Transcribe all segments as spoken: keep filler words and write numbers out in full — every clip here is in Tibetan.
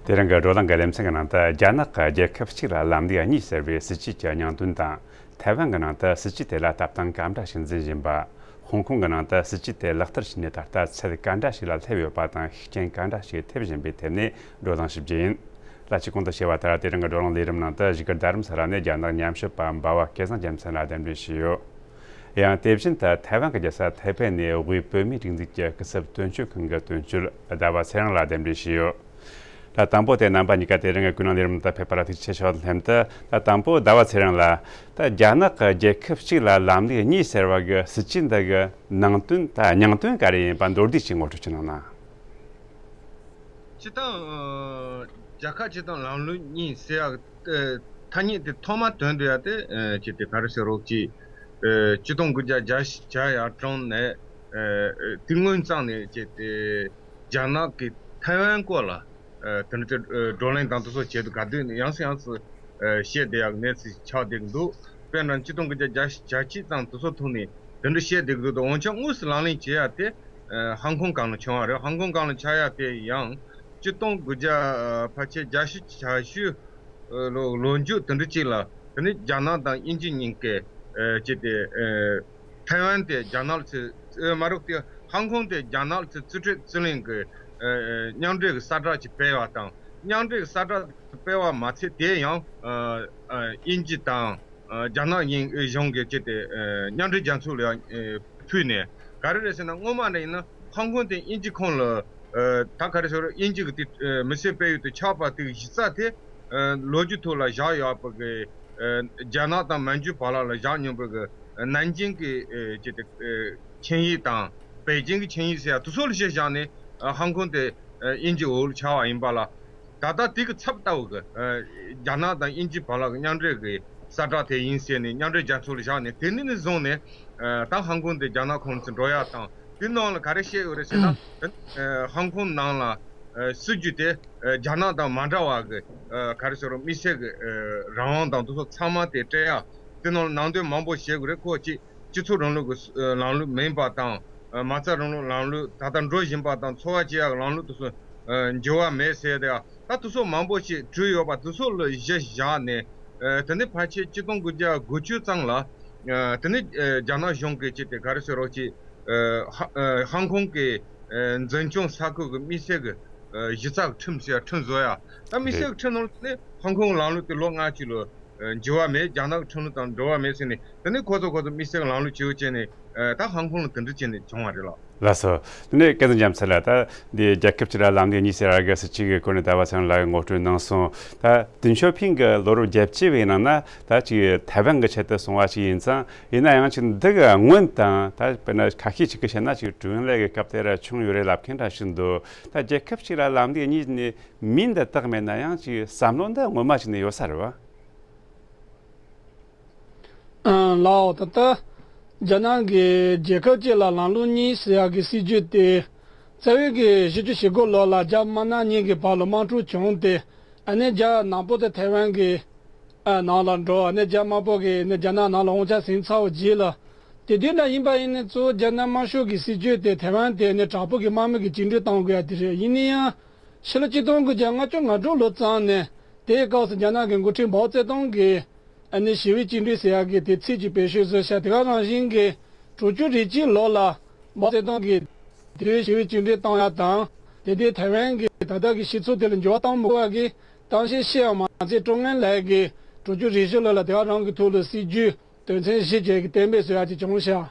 དེ་རིང་གི་བགྲོ་གླེང་གི་ལེ་ཚན་གྱི་ནང་དུ། རྒྱ་ནག་གིས་རྒྱལ་ཁབ་གཅིག་ལ་ལམ་ལུགས་གཉིས་ཟེར་བའི་སྲིད་ཇུས་ཀྱི་སྙིང་དོན་དང་། ཐའེ་ཝན་གྱི་ནང་དུ་སྲིད་ཇུས་དེ་ལ་ལྟ་སྟངས་ག་འདྲ་ཞིག་འཛིན་བཞིན་པ། ཧོང་ཀོང་གི་ནང་དུ་སྲིད་ཇུས་དེ་ལག་བསྟར་བྱས་ནས་ད་ལྟ་ཚད་ག་འདྲ་ཞིག་ལ་སླེབས་ཡོད་པ་དང་། ཤུགས་རྐྱེན་ག་འདྲ་ཞིག་ཐེབས་བཞིན་པའི་ཐད་ནས་བགྲོ་གླེང་ཞུ་རྒྱུ་ཡིན། ལ་ཆེས་གོང་དུ་ཞུས་པ་ལྟར། དེ་རིང་གི་བགྲོ་གླེང་ལས་རིམ་ནང་དུ་བཞུགས་སྒར་རྡ་རམ་ས་ལ་ནས་རྒྱ་ནག་ཉམས་ཞིབ་པ་འབའ་བ་སྐལ་བཟང་རྒྱལ་མཚན་ལ་གདན་འདྲེན་ཞུས་ཡོད། ཡང་དེ་བཞིན་དུ་ཐའེ་ཝན་གྱི་རྒྱལ་ས་ཐའེ་པེ་ནས་དབུས་བོད་མིའི་སྒྲིག་འཛུགས་ཀྱི་སྐུ་ཚབ་དོན་གཅོད་ཁང་གི་དོན་གཅོད་ཟླ་བ་ཚེ་རིང་ལ་གདན་འདྲེན་ཞུས་ཡོད། ད་དང་པོ་དེ་རྣམ་པ་གཉིས་ཀ་དེ་རིང་གི་བགྲོ་གླེང་ལས་རིམ་དུ་ཕེབས་པ་ལ་ཐུགས་རྗེ་ཆེ་ཞུ་བ་དང་ལྷན་དུ། ད་དང་པོ་ཟླ་བ་ཚེ་རིང་ལགས། ད་རྒྱ་ནག་གི་རྒྱལ་ཁབ་གཅིག་ལ་ལམ་ལུགས་གཉིས་ཟེར་བ་གི་སྲིད་ཇུས་འདི་གི་ནང་དོན་དང་སྙིང་དོན་ག་རེ་ཡིན་པ་མདོར་བསྡུས་ཤིག་ངོ་སྤྲོད་ཅིག་གནང་ན། སྤྱིར་བཏང་། ཨ། རྒྱལ་ཁབ་སྤྱིར་བཏང་ལམ་ལུགས་གཉིས་ཟེར་ཡག་ཨ། ཐ་སྙད་དེ་ཐོག་མ་དོན་དུ་ཡང་དེ་ཨ། ཅིག་དེ་ག་རེ་ཟེར་རོགས་ཅིག་ཨ། ཆིག་སྟོང་དགུ་བརྒྱ་བརྒྱད་ཅུ་གྱ་གྲངས་ནས་ཨ། དེ་སྔོན་ཙང་ནས་ཅིག་དེ་རྒྱ་ནག་གིས་ཐའེ་ཝན་སྐོར་ལ་ཨ། དེ་འདྲ་ཨ། བགྲོ་གླེང་དང་དེ་ཚོ་བྱས་དུས་ག་དུས་ནས་ཡང་སེ་ཡང་སེ་ཨ། བཤད་བསྡད་ཡག་གནས་ཚུལ་ཆགས་བསྡད་ཀྱི་འདུག་དཔེར་ན་ཆིག་སྟོང་དགུ་བརྒྱ་བརྒྱད་ཅུ་གྱ་གཅིག་ཙང་དེ་ཚོ་ཐོག་ནས་དེ་འདྲ་བཤད་བསྡད་ཀྱི་འདུག་དང་། འོན་ཀྱང་དངོས་སུ་ལག་ལེན་བྱེད་ཡག་དེ་ཨ། ཧང་ཀོང་སྒང་ལ་བྱུང་བ་རེད། ཧང་ཀོང་སྒང་ལ་ཆགས་ཡག་དེ་ཡང་ཆིག་སྟོང་དགུ་བརྒྱ་ཕལ་ཆེར་བརྒྱད་ཅུ་གྱ་བཞི་ལོ་ལོ་མཇུག་དེ་འདྲ་ཅིག་ལ་དེ་ནི་རྒྱ་ནག་དང་དབྱིན་ཇི་གཉིས་ཀས་ཨ། ཅིག་དེ་ཨ། ཐའེ་ཝན་དེ་རྒྱ་ནག་ལ་ཚུར་ཨ། མ་རེད་དེ། ཧང་ཀོང་དེ་རྒྱ་ནག་ལ་ཚུར་རྩིས་སྤྲོད་རྩིས་ལེན་གྱི་ཨ། མཉམ་འབྲེལ་གྱི་གསལ་བསྒྲགས་ཅིག་སྤེལ་བ་དང་། མཉམ་འབྲེལ་གྱི་གསལ་བསྒྲགས་སྤེལ་བ་མ་ཚད་དེ་ཡང་ཨ། ཨ། དབྱིན་ཇི་དང་ཨ། རྒྱ་ནག་གཉིས་གཞུང་གིས་ཅིག་དེ་ཨ། མཉམ་འབྲེལ་རྒྱལ་ཚོགས་ལ་ཡང་ཨ། ཕུལ་ནས། ག་རེ་རེད་ཟེར་ན། སྔོན་མ་ནས་ཡིན་ན་ཧང་ཀོང་དེ་དབྱིན་ཇི་ཁོངས་ལ་ཨ། ད་ག་རེ་ཟེར། དབྱིན་ཇི་གི་དེ་ཨ། མི་སེར་སྤེལ་ཡུལ་དུ་ཆགས་པ་དེ་གི་གཞི་རྩ་དེ་ཨ། ལོ་རྒྱུས་ཐོག་ལ་བཞག་ཡོད་པ་གི་ཨ། རྒྱ་ནག་དང་མན་ཇུ་བར་ལ་ལ་བཞག་མྱོང་པའི་གི་ཨ། ནན་ཅིང་གི་ཨ། ཅིག་དེ་ཨ། ཆིངས་ཡིག་དང་པེ་ཅིང་གི་ཆིངས་ཡིག་ཟེར་ཡ་དེ་ཚོ་ལ་གཞི་བཞག་ནས་ཨ། ཧང་ཀོང་དེ་ཨ། དབྱིན་ཇིའི་འོག་ལ་ཆགས་པ་ཡིན་པ་ལ། ད་ལྟ་དེ་གི་ཚབ་ལྟ་བུ་གི་ཨ། རྒྱ་ནག་དང་དབྱིན་ཇི་བར་ལ་གི་མཉམ་འབྲེལ་གི་གསལ་བསྒྲགས་དེ་ཡིན་ཟེར་ནས་མཉམ་འབྲེལ་རྒྱལ་ཚོགས་ལ་བཞག་ནས། དེ་ནས་ནས་བཟུང་ནས་ཨ། ད་ཧང་ཀོང་དེ་རྒྱ་ནག་ཁོངས་སུ་འགྲོ་ཡ་དང་། དེ་ནང་ལ་ག་རེ་བཤད་ཡོད་རེད་ཟེར་ན། ཨ། ཧང་ཀོང་ནང་ལ་ཨ། སྲིད་ཇུས་དེ་ཨ། རྒྱ་ནག་དང་མ་འདྲ་བ་གི་ཨ། ག་རེ་ཟེར་རོ། མི་སེར་གི་ཨ། རང་དབང་དང་དེ་ཚོ་ཚང་མ་དེ་སྤྲད་ཡ། དེ་ནང་ལ་ནང་དོན་མང་པོ་བཤད་དགོས་རེད། ཁོ་ཅིག་སྤྱི་ཚོགས་རིང་ལུགས་ཀྱི་ཨ། ལམ་ལུགས་མིན་པ་དང་། ཨ། མ་རྩ་རིང་ལུགས་ལམ་ལུགས་ད་ལྟ་འགྲོ་བཞིན་པ་དང་། འཚོ་བ་སྐྱེལ་ཡག་ལམ་ལུགས་དེ་ཚོ་ཨ། འགྱུར་བ་མེད་ཟེར་ཡ། ད་དེ་ཚོ་མང་པོ་ཞིག་བྲིས་ཡོད་པ་དེ་ཚོ་ལ་གཞི་བཞག་ནས་ཨ། དེ་ནས་ཕལ་ཆེར་ཆིག་སྟོང་དགུ་བརྒྱ་དགུ་བཅུ་ཙམ་ལ་ཨ། དེ་ནས་ཨ། རྒྱ་ནག་གཞུང་གིས་ཅིག་དེ་ག་རེ་ཟེར་རོགས་ཅིག་ཨ། ཧ་ཨ། ཧང་ཀོང་གི་ཨ། འཛིན་སྐྱོང་ས་ཁུལ་གྱི་མི་སེར་གྱི་ཨ། གཞི་རྩ་གི་ཁྲིམས་ཟེར་ཡ་ཁྲིམས་བཟོ་ཡ། ད་མི་སེར་གྱི་ཁྲིམས་ནང་ལ་ནི་ཧང་ཀོང་ལམ་ལུགས་དེ་ལོ་ལྔ་བཅུ་ལོ་ཨ། འགྱུར་བ་མེད། རྒྱ་ནག་གི་ཁྲིམས་ལུགས་དང་འགྲོ་བ་མེད་ཟེར་ནས། དེ་ནས་ཁོ་ཚོ་ཁོ་ཚོ་མི་སེར་གྱི་ལམ་ལུགས་བྱེད་འོ་བྱས་ནས་ཨ། ད་ཧང་ཀོང་ལ་དེ་འདྲ་བྱས་ནས་བྱུང་བ་རེད་ལགས། ལགས་སོ། དེ་ནས་སྐལ་བཟང་རྒྱལ་མཚན་ལགས། ད་འདི་རྒྱལ་ཁབ་གཅིག་ལ་ལམ་ལུགས་གཉིས་ཟེར་བ་གི་སྲིད་ཇུས་ཀྱི་སྐོར་ནས་ཟླ་བ་ཚེ་རིང་ལགས་ཀྱིས་ངོ་སྤྲོད་གནང་སོང་། ད་ཏེང་ཞའོ་ཕིང་གི་ལོ་རབས་བརྒྱད་ཅུ་བའི་ནང་ན་ད་ཅིག་ཐའེ་ཝན་གྱི་ཆེད་དུ་སོང་བ་ཞིག་ཡིན་ཙང་། ཡིན་ན་ཡང་ཅིག་འདི་གི་སྔོན་དང་། ད་དཔེར་ན་ཁ་ཤས་ཅིག་གིས་བཤད་ན་ཅིག་ཀྲུའུ་ཨེན་ལའེ་གི་སྐབས་དེ་ར་བྱུང་ཡོད་རེད་ལབ་མཁན་འདྲ་ཞིག་འདུག་ད་རྒྱལ་ཁབ་གཅིག་ལ་ལམ་ལུགས་གཉིས་ནི་མིང་འདི་བཏགས་མེད་ན་ཡང་ཅིག་བསམ་བློ་འདི་སྔོན་མ་ཞིག་ནས་ཡོད་ས་རེད་བ། ཨང་། ལགས་འོ། ད་ལྟ་རྒྱ་ནག་གི་རྒྱལ་ཁབ་གཅིག་ལ་ལམ་ལུགས་གཉིས་ཟེར་ཡག་གི་སྲིད་ཇུས་དེ། རྩ་བའི་གི་བཞི་བཅུ་ཞེ་དགུ་ལོ་ལ་རྒྱ་དམར་ནག་གཉིས་ཀྱི་བར་ལ་དམག་འཁྲུག་བྱུང་སྟེ། ཨ་ནི་རྒྱ་ནག་པོ་དེ་ཐའེ་ཝན་གྱི་ཨ། ནང་ལ་འགྲོ། ཨ་ནི་རྒྱ་དམར་པོ་གིས་ནི་རྒྱ་ནག་ནང་ལ་དབང་ཆ་ཟིན་ཚར་བའི་རྗེས་ལ། དེ་དུས་འདྲ་ཡིན་པ་ཡིན་ནའི་གཙོ་བོ་རྒྱ་ནག་དམར་ཤོག་གི་སྲིད་ཇུས་དེ་ཐའེ་ཝན་དེ་ནི་དྲག་པོ་གི་དམག་མི་གིས་བཅིངས་འགྲོལ་གཏོང་དགོས་ཡ་དེ་རེད། ཡིན་ན་ཡང་། ཕྱི་ལོ་ཆིག་སྟོང་དགུ་བརྒྱ་ལྔ་བཅུ་ང་དྲུག་ལོ་ཙམ་ནས་དེའི་སྐབས་སུ་རྒྱ་ནག་གི་འགོ་ཁྲིད་མའོ་ཙེ་ཏུང་གིས་ཨ་ནི་ཞི་བའི་བཅིངས་འགྲོལ་ཟེར་ཡག་གི་དེ་ཚིག་ཅིག་བེད་སྤྱོད་བཟོས་ཤག་དེ་ག་རང་བཞིན་གྱི་དྲུག་ཅུ་རེ་གཅིག་ལོ་ལ་མའོ་ཙེ་ཏུང་གིས་དེའི་ཞི་བའི་བཅིངས་འགྲོལ་བཏང་ཡག་དང་། དེ་དུས་ཐའེ་ཝན་གྱི་ད་ལྟ་གི་སྤྱི་ཚོགས་དེ་ལ་འགྱུར་བ་གཏོང་མི་དགོས་པ་གི་གཏམ་བཤད་བཤད་ཡག་མ་ཚད། ཀྲུའུ་ཨེན་ལའེ་གིས་དྲུག་ཅུ་རེ་བཞི་ལོ་ལ་དེ་ག་རང་གི་ཐོག་ལ་སྲིད་ཇུས་དོན་ཚན་བཞི་བཅས་ཀྱི་གཏན་འབེབས་བཟོ་ཡག་ཅིག་བྱུང་ཤག་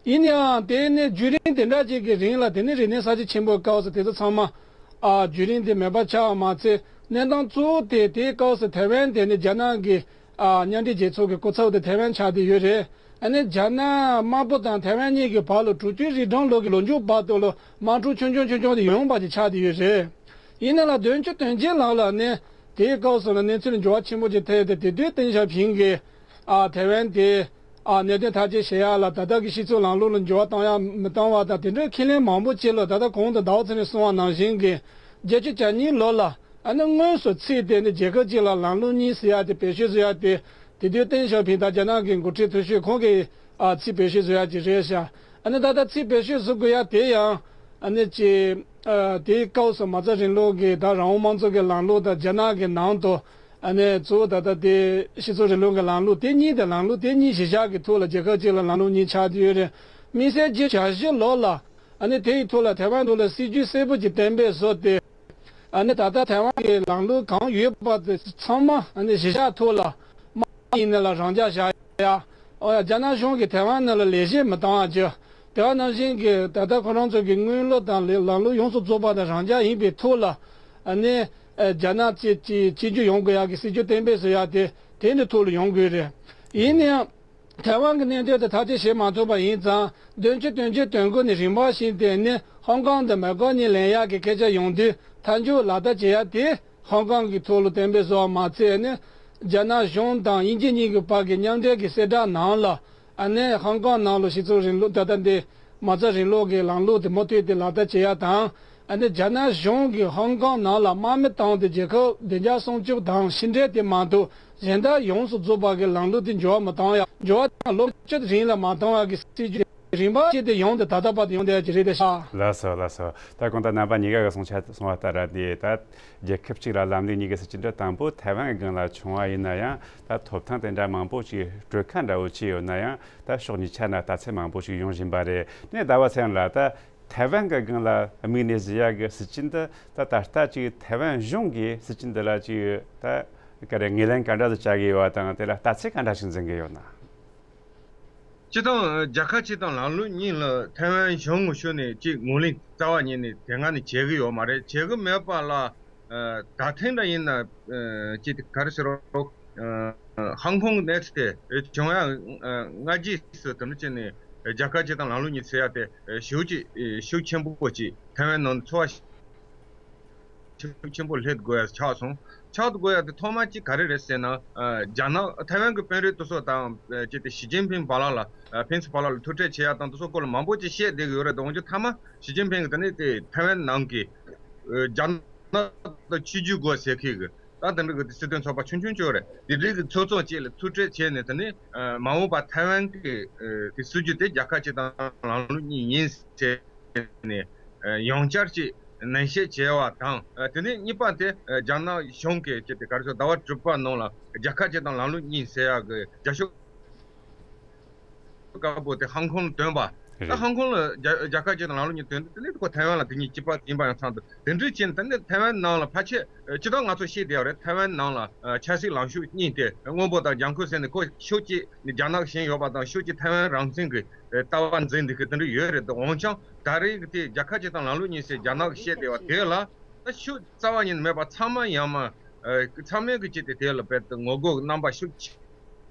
ཡིན་ཡང་དེ་ནི་བརྒྱུད་རིམ་དེ་འདྲ་ཅིག་གི་རིང་ལ། དེ་ནི་རིག་གནས་གསར་བརྗེ་ཆེན་པོའི་སྐབས་སུ་དེ་ཚོ་ཚང་མ་ཨ། བརྒྱུད་རིམ་དེ་མེད་པ་ཆགས་པ་མ་ཚད། གནས་སྟངས་གཙོ་བོ་དེ་དེའི་སྐབས་སུ་ཐའེ་ཝན་དེ་ནི་རྒྱ་ནག་གི་ཨ། མཉམ་འབྲེལ་རྒྱལ་ཚོགས་ཀྱི་སྐུ་ཚབ་དེ་ཐའེ་ཝན་ཆགས་བསྡད་ཡོད་རེད། ཨ་ནི་རྒྱ་ནག་དམར་པོ་དང་ཐའེ་ཝན་གཉིས་ཀྱི་བར་ལ་དྲུག་ཅུ་རེ་གྲངས་ལོ་གི་ལོ་མཇུག་བར་དུ་ལ་དམག་འཁྲུག་ཆུང་ཆུང་ཆུང་ཆུང་དེ་ཡོང་བ་ཅིག་ཆགས་བསྡད་ཡོད་རེད། ཡིན་ནའི་ལགས། བདུན་ཅུ་དོན་གཅིག་ལོ་ལ་ནི་དེའི་སྐབས་སུ་ལ་གནས་ཚུལ་འགྱུར་བ་ཆེན་པོ་ཅིག་ཐེབས་ཏེ། དེ་དུས་ཏེང་ཞའོ་ཕིང་གིས་ཨ། ཐའེ་ཝན་དེ་ཨ། གནད་དོན་ཐག་གཅོད་བྱེད་ཡག་ལ་ད་ལྟ་གི་སྤྱི་ཚོགས་ལམ་ལུགས་ལ་འགྱུར་བ་གཏོང་ཡག་མི་གཏོང་བ་དང་། དེ་འདྲའི་ཁས་ལེན་མང་པོ་བྱས་ལ། ད་ལྟ་གོང་དུ་ཟླ་བ་ཚེ་རིང་གསུངས་པ་ནང་བཞིན་གྱི་བརྒྱད་ཅུ་གྱ་གཉིས་ལོ་ལ་ཨ་ནི་དངོས་སུ་ཚིག་དེ་ནི་རྒྱལ་ཁབ་གཅིག་ལ་ལམ་ལུགས་གཉིས་ཟེར་ཡག་དེ་བེད་སྤྱོད་བཟོ་ཡག་དེ། དེ་དུས་ཏེང་ཞའོ་ཕིང་དང་རྒྱ་ནག་གི་འགོ་ཁྲིད་མཐོ་ཤོས་ཁོང་གིས་ཨ། ཚིག་བེད་སྤྱོད་བཟོ་ཡག་ཅིག་རེད་ཤག་ཨ་ནི་ད་ལྟ་ཚིག་བེད་སྤྱོད་བཟོ་དགོས་ཡག་དེ་ཡང་། ཨ་ནི་ཅིག་ཨ་དེའི་སྐབས་སུ་མ་རྩ་རིང་ལུགས་ཀྱི་ད་རང་དབང་དམངས་གཙོ་གི་ལམ་ལུགས་དང་རྒྱ་ནག་གི་ནང་དུ་ཨ་ནི་གཙོ་བོ་ད་ལྟ་དེ་སྤྱི་ཚོགས་རིང་ལུགས་ཀྱི་ལམ་ལུགས་དེ་གཉིས་དེ་ལམ་ལུགས་དེ་གཉིས་གཞི་བཞག་གི་ཐོག་ལ་རྒྱལ་ཁབ་གཅིག་ལ་ལམ་ལུགས་གཉིས་ཆགས་ཀྱི་ཡོད་རེད། དམིགས་བསལ་བརྒྱད་ཅུ་གྱ་བཞི་ལོ་ལ་ཨ་ནི་དེ་ཡི་ཐོག་ལ་ཐའེ་ཝན་ཐོག་ལ་སྲིད་ཇུས་གསལ་པོ་ཅིག་གཏན་འབེབས་བཟོས་ཏེ། ཨ་ནི་ད་ལྟ་ཐའེ་ཝན་གྱི་ལམ་ལུགས་གང་ཡོད་པ་དེ་ཚང་མ་ཨ་ནི་གཞི་བཞག་ཐོག་ལ་དམག་ཡིན་ནའི་ལ་རང་འཇགས་བཞག་ཡ། ཨོ་ཡ་རྒྱ་ནག་གཞུང་གིས་ཐའེ་ཝན་ནང་ལ་ལས་གཞི་མི་བཏང་བ་བྱས། དེ་བ་ནང་བཞིན་གྱི་ད་ལྟ་ཁོ་རང་ཚོ་གི་དངུལ་ལོ་དང་ལས་ལམ་ལུགས་ཡོངས་སུ་རྫོགས་པ་དང་རང་འཇགས་ཡིན་པའི་ཐོག་ལ་ཨ་ནི་ཨ་རྒྱ་ནག་གཅིག་གཅིག་གཅིག་གྱུར་ཡོང་དགོས་ཡ་གི་སྲིད་ཇུས་གཏན་འབེབས་བཟོ་ཡ་དེ་དེ་འདྲའི་ཐོག་ལ་ཡོང་དགོས་རེད། ཡིན་ནའང་ཐའེ་ཝན་གྱི་གནད་དོན་དེ་ཐག་གཅོད་བྱེད་མ་ཐུབ་པ་ཡིན་ཙང་། བདུན་ཅུ་དོན་གཅིག་དོན་དགུ་ནས་རིམ་པ་བཞིན་དེ་ནི་ཧོང་ཀོང་དང་མེ་ཀོ་གཉིས་ལེན་ཡག་གི་སྐད་ཆ་ཡོང་དུས། མཐའ་མཇུག་ལག་བསྟར་བྱེད་ཡག་དེ་ཧོང་ཀོང་གི་ཐོག་ལ་གཏན་འབེབས་བཟོ་བ་མ་ཚད་ནི། རྒྱ་ནག་གཞུང་དང་དབྱིན་ཇི་གཉིས་ཀྱི་བར་གྱི་མཉམ་འབྲེལ་གྱི་གསལ་བསྒྲགས་ནང་ལ་ཨ་ནི་ཧོང་ཀོང་ནང་ལ་སྤྱི་ཚོགས་རིང་ལུགས་ད་ལྟ་འདི་མ་རྩ་རིང་ལུགས་ཀྱི་ལམ་ལུགས་དེ་མུ་མཐུད་དེ་ལག་བསྟར་བྱེད་ཡག་དང་། ཨ་ནི་རྒྱ་ནག་གཞུང་གིས་ཧོང་ཀོང་ནང་ལ་དམག་མི་བཏང་སྟེ་རྒྱལ་ཁབ་བདེ་འཇགས་སྲུང་སྐྱོབ་དང་ཕྱི་འབྲེལ་དེ་མ་གཏོགས་གཞན་དག་ཡོངས་སུ་རྫོགས་པ་གི་ལམ་ལུགས་དེ་འགྱུར་བ་མི་བཏང་ཡ། འགྱུར་བ་དང་ལོ་བཅུ་རིང་ལ་མ་བཏང་བ་གི་སྲིད་ཇུས་རིམ་པ་བྱས་ཏེ་ཡོང་སྟེ་ད་ལྟ་བར་དུ་ཡོང་བསྡད་ཀྱི་རེད་དེ་ཤག་ལགས་སོ་ལགས་སོ། ད་གོང་དུ་རྣམ་པ་གཉིས་ཀ་གི་གསུང་ཆ་གསུང་བ་ལྟར་དེ་ད་རྒྱལ་ཁབ་གཅིག་ལ་ལམ་ལུགས་གཉིས་ཀྱི་སྲིད་ཇུས་འདི་དང་པོ་ཐའེ་ཝན་གྱི་སྒང་ལ་བྱུང་བ་ཡིན་ན་ཡང་། ད་ཐོབ་ཐང་དེ་འདྲ་མང་པོ་ཞིག་སྤྲོད་ཁ་འདྲ་བོ་བྱས་ཡོད་ན་ཡང་། ད་ཕྱོགས་གཉིས་ཆ་ནས་ལྟ་ཚུལ་མང་པོ་ཞིག་ཡོང་བཞིན་པ་རེད། ནས་ཟླ་བ་ཚེ་རིང་ལགས། ད་ཐའེ་ཝན་གྱི་སྒང་ལ་དམིགས་ནས་བཟོས་ཡག་གི་སྲིད་ཇུས་འདི་ད་ད་ལྟ་ཅིག་ཐའེ་ཝན་གཞུང་གིས་སྲིད་ཇུས་འདི་ལ་ཅིག་ད་ག་རེ་ངོས་ལེན་ག་འདྲ་ཞིག་བྱ་གི་ཡོད་པ་དང་། དེ་ལ་ལྟ་ཚུལ་ག་འདྲ་ཞིག་འཛིན་གི་ཡོད་ན། སྤྱིར་བཏང་རྒྱལ་ཁབ་གཅིག་དང་ལམ་ལུགས་གཉིས་ལ་ཐའེ་ཝན་གཞུང་ངོས་ཕྱོགས་ནས་ཅིག་ངོས་ལེན་རྩ་བ་ཉིད་ནས་དེ་སྔ་ནས་བྱེད་གི་ཡོད་མ་རེད། བྱེད་གི་མེད་པ་ལ། ཨ་ད་ཐེངས་འདྲ་ཡིན་ན། ཨ་ཅིག་ག་རེ་ཟེར་རོགས། ཨ་ཧང་ཀོང་གནས་ཚུལ་དེ་བྱུང་ཡ། ཨ་སྔ་རྗེས་སུ་དེ་འདྲ་བྱས་ནས་རྒྱལ་ཁབ་གཅིག་དང་ལམ་ལུགས་གཉིས་ཟེར་ཡ་དེ་ཤུགས་ཅིག་ཤུགས་ཆེན་པོ་ཅིག་ཐའེ་ཝན་ནང་འཚོ་བ་ཤུགས་ཆེན་པོ་སླེབས་དགོས་ཡ་ཆགས་སོང་། ཆགས་དགོས་ཡ་དེ་ཐོག་མ་གཅིག་ག་རེ་རེད་ཟེར་ན། ཨ་རྒྱ་ནག་ཐའེ་ཝན་གྱི་དཔོན་རིགས་དེ་ཚོ་དང་ཨ་ཅིག་དེ་ཞི་ཅིན་ཕིང་བར་ལ་ལ། ཨ་ཕེན་སི་བར་ལ་ལ་ཐུག་འཕྲད་བྱེད་ཡ་དང་དེ་ཚོ་སྐོར་ལ་མང་པོ་ཅིག་བཤད་བསྡད་གི་ཡོད་རེད། འོན་ཀྱང་མཐའ་མ་ཞི་ཅིན་ཕིང་གིས་དེ་ནས་དེ་ཐའེ་ཝན་ནང་གི་ཨ་རྒྱ་ནག་དང་ཕྱི་རྒྱལ་དགོས་ཟེར་མཁན་གི་ད་དེ་འདྲ་གི་སྲིད་དོན་ཚོགས་པ་ཆུང་ཆུང་ཅིག་ཡོད་རེད། དེ་འདྲའི་གི་ཚོགས་གཙོ་ཅིག་ལ་ཐུག་འཕྲད་བྱས་ནས། དེ་ནས་ཨ་མ་འོངས་པ་ཐའེ་ཝན་གི་ཨ་དེ་སྲིད་ཇུས་དེ་རྒྱལ་ཁབ་གཅིག་དང་ལམ་ལུགས་གཉིས་ཡིན་ཟེར་ནས་ཨ་ཡང་བསྐྱར་ཅིག་ནན་བཤད་བྱས་པ་དང་། ཨ་དེ་ནས་གཉིས་པ་དེ་ཨ་རྒྱ་ནག་གཞུང་གིས་ཅིག་དེ་ག་རེ་ཟེར། ཟླ་བ་དྲུག་པ་ནང་ལ་རྒྱལ་ཁབ་གཅིག་དང་ལམ་ལུགས་གཉིས་ཟེར་ཡག་གི་རྒྱ་ཤོག་དཀར་པོ་དེ་ཧང་ཀོང་ལ་བཏོན་པ། ད་རེད། ཧང་ཀོང་ལ་རྒྱ་རྒྱལ་ཁབ་གཅིག་དང་ལམ་ལུགས་གཉིས་བཏོན་དུས། དེ་ནས་ཁོ་ཐའེ་ཝན་ལ་དེ་གཉིས་གཅིག་པ་ཡིན་པ་ཡང་ཚང་འདུག་དེ་འདྲ་བྱས་ནས་དེ་ནས་ཐའེ་ཝན་ནང་ལ་ཕལ་ཆེར་ཨ་སྤྱིར་བཏང་ང་ཚོ་ཤེས་བསྡད་ཡོད་རེད། ཐའེ་ཝན་ནང་ལ་ཨ་ཆབ་སྲིད་ལངས་ཕྱོགས་གཉིས་ཏེ། སྔོན་པོ་དང་ལྗང་ཁུ་ཟེར་ནས་ཁོ་ཕྱོགས་གཅིག་ནས་རྒྱ་ནག་བཞིན་ཡོད་པ་དང་། ཕྱོགས་གཅིག་ཐའེ་ཝན་རང་བཙན་གྱི་ཨ་ལྟ་བ་འཛིན་བསྡད་མཁན་དེ་འདྲ་ཡོད་རེད་འདུག་འོན་ཀྱང་ད་རེས་ཀྱི་དེ་རྒྱལ་ཁབ་གཅིག་དང་ལམ་ལུགས་གཉིས་ཟེར་རྒྱ་ནག་གིས་བཤད་བསྡད་པ་དེ་ལ། ད་ཤུགས་རྩ་བ་ཉིད་ནས་མེད་པ། ཚང་མ་ཡང་མ་ཨ་ཚང་མས་ཀྱི་ཅིག་དེ་དེ་ལ་རྦད་དེ་ངོ་རྒོལ་གྱི་རྣམ་པ་ཤུགས་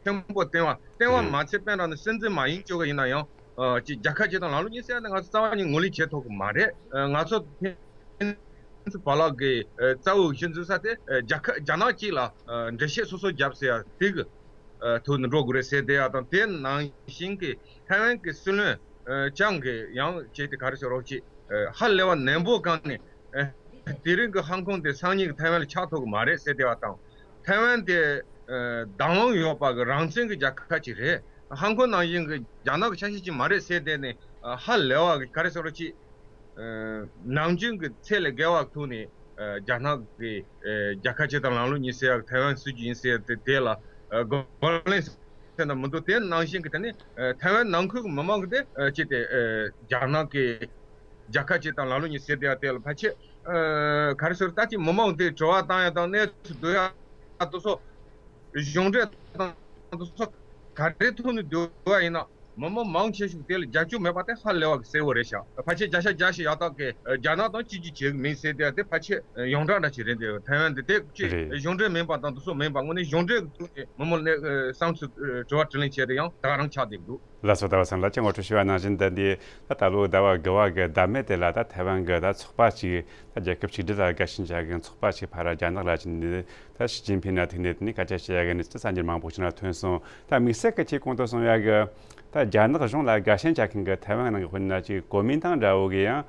ཆེན་པོ་བསྟན་པ། བསྟན་པ་མ་ཚད་དཔེར་ན་ནི་སྲིད་འཛིན་མ་ཡིན་ཅོག་གི་ཡིན་ན་ཡང་། ཨ་ཅིག་རྒྱལ་ཁབ་གཅིག་དང་ལམ་ལུགས་གཉིས་ཟེར་ཡ་དེ་ང་ཚོ་རྩ་བ་ཉིད་ངོས་ལེན་བྱེད་ཐུབ་ཀྱི་མ་རེད། ཨ་ང་ཚོ་ཕེན་སི་བར་ལ་གི་ཨ་རྩ་བའི་གཞི་འཛིན་ས་དེ་ཨ་རྒྱལ་ཁབ་རྒྱ་ནག་གཅིག་ལ་ཨ་འགྲེལ་བཤད་སོ་སོ་བརྒྱབ་ཟེར་ཡ་དེ་གི་ཨ་ཐོག་ནས་འགྲོ་དགོས་རེད་ཟེར་བསྡད་ཡ་དང་། དེ་ནང་བཞིན་གྱི་ཐའེ་ཝན་གྱི་སྲིད་བློན་ཨ་ཅང་གིས་ཡང་ཅིག་དེ་ག་རེ་ཟེར་རོགས། ཅིག་ཨ་ཧ་ལས་པ་ནན་པོ་སྒང་ནས། ཨ་དེ་རིང་གི་ཧང་ཀོང་དེ་སང་ཉིན་གྱི་ཐའེ་ཝན་ལ་ཆགས་ཐུབ་ཀྱི་མ་རེད་ཟེར་བསྡད་པ་དང་། ཐའེ་ཝན་དེ་ཨ་བདག་དབང་ཡོད་པ་གི་རང་བཙན་གྱི་རྒྱལ་ཁབ་ཅིག་རེད། ཧང་ཀོང་ནང་བཞིན་གྱི་རྒྱ་ནག་གི་ཆ་ཤས་ཅིག་མ་རེད་ཟེར་བསྡད་ནས། ཨ་ཧ་ལས་པ་གི་ག་རེ་ཟེར་རོགས། ཅིག་ཨ་ནམ་རྒྱུན་གྱི་ཚད་ལས་བརྒལ་བ་ཐོག་ནས་ཨ་རྒྱ་ནག་གི་ཨ་རྒྱལ་ཁབ་གཅིག་དང་ལམ་ལུགས་གཉིས་ཟེར་ཡག་ཐའེ་ཝན་སྲིད་ཇུས་ཡིན་ཟེར་ཡག་དེ་དེ་ལ་ཨ་གོ་ལེན་ཟེར་ན་མི་འདུག་དེ་ནང་བཞིན་གྱི་དེ་ནི་ཨ་ཐའེ་ཝན་ནང་ཁུལ་གྱི་མི་མང་གི་དེ་ཨ་ཅིག་དེ་ཨ་རྒྱ་ནག་གི་རྒྱལ་ཁབ་གཅིག་དང་ལམ་ལུགས་གཉིས་ཟེར་བསྡད་ཡ་དེ་ལ་ཕལ་ཆེར་ཨ་ག་རེ་ཟེར། ད་ཅིག་མི་མང་དེ་དྲི་བ་བཏང་ཡ་དང་གནས་ཚུལ་བསྡུ་ཡ་དེ་ཚོ། གཞུང་འབྲེལ་དང་དེ་ཚོ་ག་རེ་ཐོག་ནས་བསྡུ་བ་ཡིན་ན། མི་མང་མང་ཆེ་ཤོས་དེ་ལ་རྒྱབ་སྐྱོར་མེད་པ་དེ་ཧ་ལས་པ་གི་གསལ་བོ་རེད་ཤག་ཕལ་ཆེར་བརྒྱ་ཆ་བརྒྱ་ཞིག་ཡག་ཐག་གི་རྒྱ་ནག་དང་གཅིག་གྱུར་བྱེད་གི་མིན་ཟེར་བསྡད་ཡ་དེ་ཕལ་ཆེར་ཡོངས་གྲགས་འདྲ་ཞིག་རེད་འདུག་ཐའེ་ཝན་དེ་དེ་ཅིག་རེད། གཞུང་འབྲེལ་མིན་པ་དང་དེ་ཚོ་མིན་པ། དངོས་གནས་གཞུང་འབྲེལ་གྱི་ཐོག་ནས་མི་མང་ནས་ཨ་བསམ་ཚུལ་ཨ་དྲི་བ་དྲིས་ལན་བྱས་ཏེ་ཡང་ད་ག་རང་ཆགས་བསྡད་འདུག་ལགས་སོ། ཟླ་བ་བསམ་ལགས་ཀྱིས་ངོ་སྤྲོད་ཞུས་པ་ནང་བཞིན། ད་འདི་ད་ད་ལོ་ཟླ་བ་དགུ་པ་གི་ཟླ་སྨད་དེ་ལ། ད་ཐའེ་ཝན་གྱི་ད་ཚོགས་པ་ཅིག་ད་རྒྱལ་ཁབ་ཆིག་སྒྲིལ་ལ་དགའ་ཞེན་བྱ་གི་ཚོགས་པ་ཅིག་ཕར་རྒྱ་ནག་ལ་ཕྱིན་ནས། ད་ཞི་ཅིན་ཕིང་ལ་ཐུག་ནས་དེ་ནས་སྐད་ཆ་བཤད་ཡ་གི་གནས་ཚུལ་གསར་འགྱུར་མང་པོ་ཞིག་ན་ཐོན་སོང་། ད་དམིགས་བསལ་གྱི་ཁྱེད་གོང་དུ་གསུངས་ཡ་གི་ད་རྒྱ་ནག་གཞུང་ལ་དགའ་ཞེན་བྱ་མཁན་གྱི་ཐའེ་ཝན་ནང་གི་དཔེར་ན་ཅིག་གོ་མིན་ཏང་འདྲ་བོ་གི་ཡང་།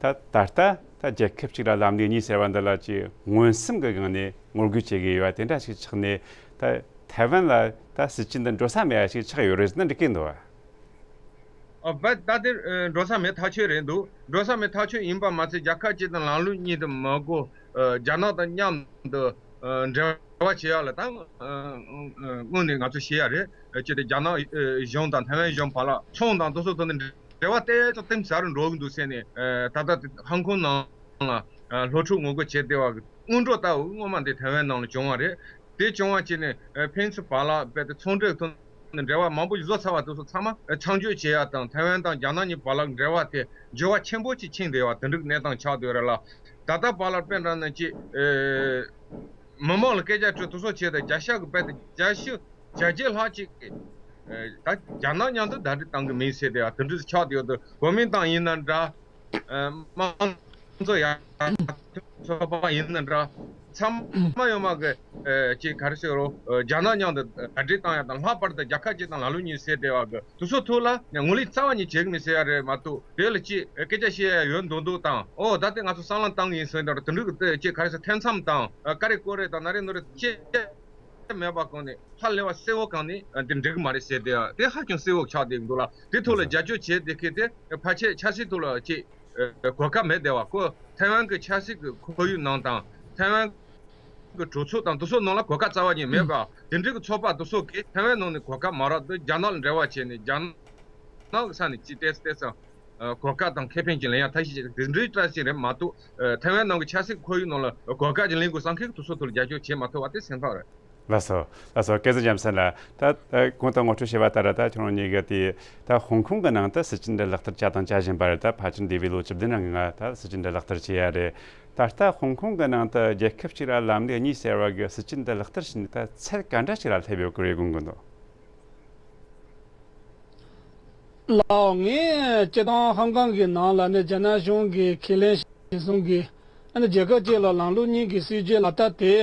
ད་ད་ལྟ་ད་རྒྱལ་ཁབ་གཅིག་ལ་ལམ་ལུགས་གཉིས་ཟེར་བ་འདི་ལ་ཅིག་མངོན་སུམ་གྱི་སྒང་ནས་ངོ་རྒོལ་བྱེད་ཀྱི་ཡོད་པ་དེ་འདྲ་ཞིག་ཆགས་ནས། ད་ཐའེ་ཝན་ལ་ད་སྲིད་ཇུས་འདི་འགྲོ་ས་མེད་པ་ཞིག་ཆགས་ཡོད་རེད་ཟེར་ན་འགྲིག་གི་འདུག་བ། ཨ་བ་ད་དེ་ཨ་འགྲོ་ས་མེད་ཐག་ཆོད་རེད་འདུག་འགྲོ་ས་མེད་ཐག་ཆོད་ཡིན་པ་མ་ཚད་རྒྱལ་ཁབ་གཅིག་དང་ལམ་ལུགས་གཉིས་དུ་མ་གོ་ཨ་རྒྱ་ནག་དང་མཉམ་དུ་ཨ་འབྲེལ་བ་བྱེད་ཡག་ལ་ད་ཨ་ཨ་དངོས་གནས་ང་ཚོ་ཤེས་ཡག་རེད། ཨ་ཅི་སྟེ་རྒྱ་ནག་ཨ་གཞུང་དང་ཐའེ་ཝན་གཞུང་བར་ལ་ཚོང་དང་དེ་ཚོ་ཐོག་ནས་འབྲེལ་བ་ཏོག་ཙམ་གཏིང་ཟབ་རུ་འགྲོ་གི་འདུག་ཟེར་ནས་ཨ་ད་ལྟ་ཧོང་ཀོང་ནང་ལ་ཨ་སློབ་ཕྲུག་ངོ་རྒོལ་བྱས་བསྡད་པ་གི་སྔོན་འགྲོ་ལྟ་བུ་སྔོན་མ་འདི་ཐའེ་ཝན་ནང་ལ་བྱུང་བ་རེད། དེ་བྱུང་བ་བྱས་ནས་ཨ་ཕན་ཚུན་བར་ལ་རྦད་དེ་ཚོང་འབྲེལ་ཐོག་ནས་འབྲེལ་བ་མང་པོ་ཞིག་བཟོ་ཚར་བ་དེ་ཚོ་ཚང་མ་ཨ་མཚམས་འཇོག་བྱེད་ཡག་དང་ཐའེ་ཝན་དང་རྒྱ་ནག་གཉིས་བར་ལ་འབྲེལ་བ་དེ་འགྱུར་བ་ཆེན་པོ་ཅིག་ཕྱིན་བསྡད་པ་དེ་འདྲའི་གནས་སྟངས་ཆགས་བསྡད་ཡོད་རེད་ལ། ད་ལྟ་བར་ལ་དཔེ་འདྲ་ན་ཅིག་ཨེ་མི་མང་ལ་སྐད་ཆ་དྲི་དེ་ཚོ་བྱས་ཏེ་བརྒྱ་ཆ་གི་རྦད་དེ་བརྒྱད་ཅུ་གྱ་བརྒྱད་ལྷག་ཅིག་གིས་ཨེ་ད་རྒྱ་ནག་མཉམ་དུ་ཟླ་སྒྲིལ་བཏང་གི་མིན་ཟེར་ཏེ་ཡང་དེ་འདྲ་ཆགས་བསྡད་ཡོད་དུས་གོ་མིན་ཏང་ཡིན་ན་འདྲ། ཨ་དམངས་གཙོ་ཡར་ཐོན་ཚོགས་པ་ཡིན་ན་འདྲ། ཚང་མ་ཡོད་མ་གི་ཨ་ཅིག་ག་རེ་ཟེར་རོ། ཨ་རྒྱ་ནག་མཉམ་དུ་ཟླ་སྒྲིལ་བཏང་ཡག་དང་ལྷག་པར་དུ་རྒྱལ་ཁབ་གཅིག་དང་ལམ་ལུགས་གཉིས་ཟེར་བསྡད་པ་གི་དེ་ཚོ་ཐོག་ལ་ངོས་ལེན་རྩ་བ་ཉིད་བྱེད་གི་མིན་ཟེར་ཡག་རེད་མ་གཏོགས། དེ་ལ་ཅིག་ཨ་སྐད་ཆ་བཤད་ཡག་ཡོད་མདོག་མདོག་དང་། ཨོ་ད་དེ་ང་ཚོ་བསམ་བློ་བཏང་གི་ཡིན་ཟེར་འདྲ་དེ་འདྲ་གི་ཅིག་ག་རེ་ཟེར། ཐེ་ཚོམ་དང་ཨ་ཀ་རེ་ཀོ་རེ་དང་ན་རེ་ནོ་རེ་ཅིག་མེད་པ་གོང་ནས་ཧ་ལས་པ་གསལ་བོ་གང་ནས་འདི་འགྲིག་གི་མ་རེད་ཟེར་ཏེ་དེ་ཧ་ཅང་གསལ་བོ་ཆགས་བསྡད་འདུག་ལ། དེ་ཐོག་ལ་རྒྱབ་སྐྱོར་བྱས་བསྡད་མཁན་དེ་ཕལ་ཆེར་ཆབ་སྲིད་ཐོག་ལ་ཅིག་གོ་སྐབས་མེད་བསྡད་པ། ཁོ་ཐའེ་ཝན་གྱི་ཆབ་སྲིད་ཀྱི་ཁོར་ཡུག་ནང་དང་ཐའེ་ཝན་གྱི་གྲོས་ཚོགས་དང་དེ་ཚོ་ནང་ལ་གོ་སྐབས་རྩ་བ་ཉིད་མེད་པ། དེ་འདྲའི་གི་ཚོགས་པ་དེ་ཚོ་གིས་ཐའེ་ཝན་ནང་ནས་གོ་སྐབས་མ་རག་དུས་རྒྱ་ནག་ལ་འབྲེལ་བ་བྱས་ནས་རྒྱ་ནག་གི་ས་ནས་ཅིག་ཏོག་ཙམ་ཏོག་ཙམ་གོ་སྐབས་དང་ཁེ་ཕན་ཅིག་ལེན་ཡག་ཐབས་ཤེས་བྱས་དེ་འདྲའི་བཀྲ་ཤིས་རེད་མ་གཏོགས། ཨ་ཐའེ་ཝན་ནང་གི་ཆབ་སྲིད་ཁོར་ཡུག་ནང་ལ་གོ་སྐབས་ཅིག་ལེན་དགོས་བསམ་མཁན་གྱི་དེ་ཚོ་ཐོག་ལ་རྒྱབ་སྐྱོར་བྱེད་མ་ཐུབ་པ་དེ་སེམས་ཐག་རེད། ལགས་སོ། ལགས་སོ། སྐལ་བཟང་རྒྱལ་མཚན་ལགས། ད་ད་གོང་དུ་ངོ་སྤྲོད་བྱས་པ་ལྟར་ད་ཁྱོད་རང་གཉིས་ཀྱིས་དེ་ད་ཧོང་ཀོང་གི་ནང་དུ་སྲིད་བྱུས་འདི་ལག་བསྟར་བྱས་དང་བྱེད་བཞིན་པ་རེད། ད་ཕལ་ཆེར་འདས་པའི་ལོ་བཅུ་བདུན་ནང་གི་ང་ད་སྲིད་བྱུས་འདི་ལག་བསྟར་བྱས་ཡ་རེད། ད་ལྟ་ཧོང་ཀོང་གི་ནང་དུ་རྒྱལ་ཁབ་གཅིག་ར་ལམ་ལུགས་གཉིས་ཟེར་བ་གི་སྲིད་བྱུས་འདི་ལག་བསྟར་བྱས་ནས་ད་ཚད་ག་འདྲ་ཞིག་ལ་སླེབས་ཡོད་ཀྱི་རེད་དགོངས་ཀྱི་འདུག་ལགས། ངས་སྤྱིར་བཏང་ཧོང་ཀོང་གི་ནང་ལ་ནི་རྒྱ་ནག་གཞུང་གིས་ཁས་ལེན་བྱས་སོང་གི་ཨ་ནི་རྒྱལ་ཁབ་ཅིག་ལ་ལམ་ལུགས་གཉིས་ཀྱི་སྲིད་བྱུས་ལག་བསྟར་དེ།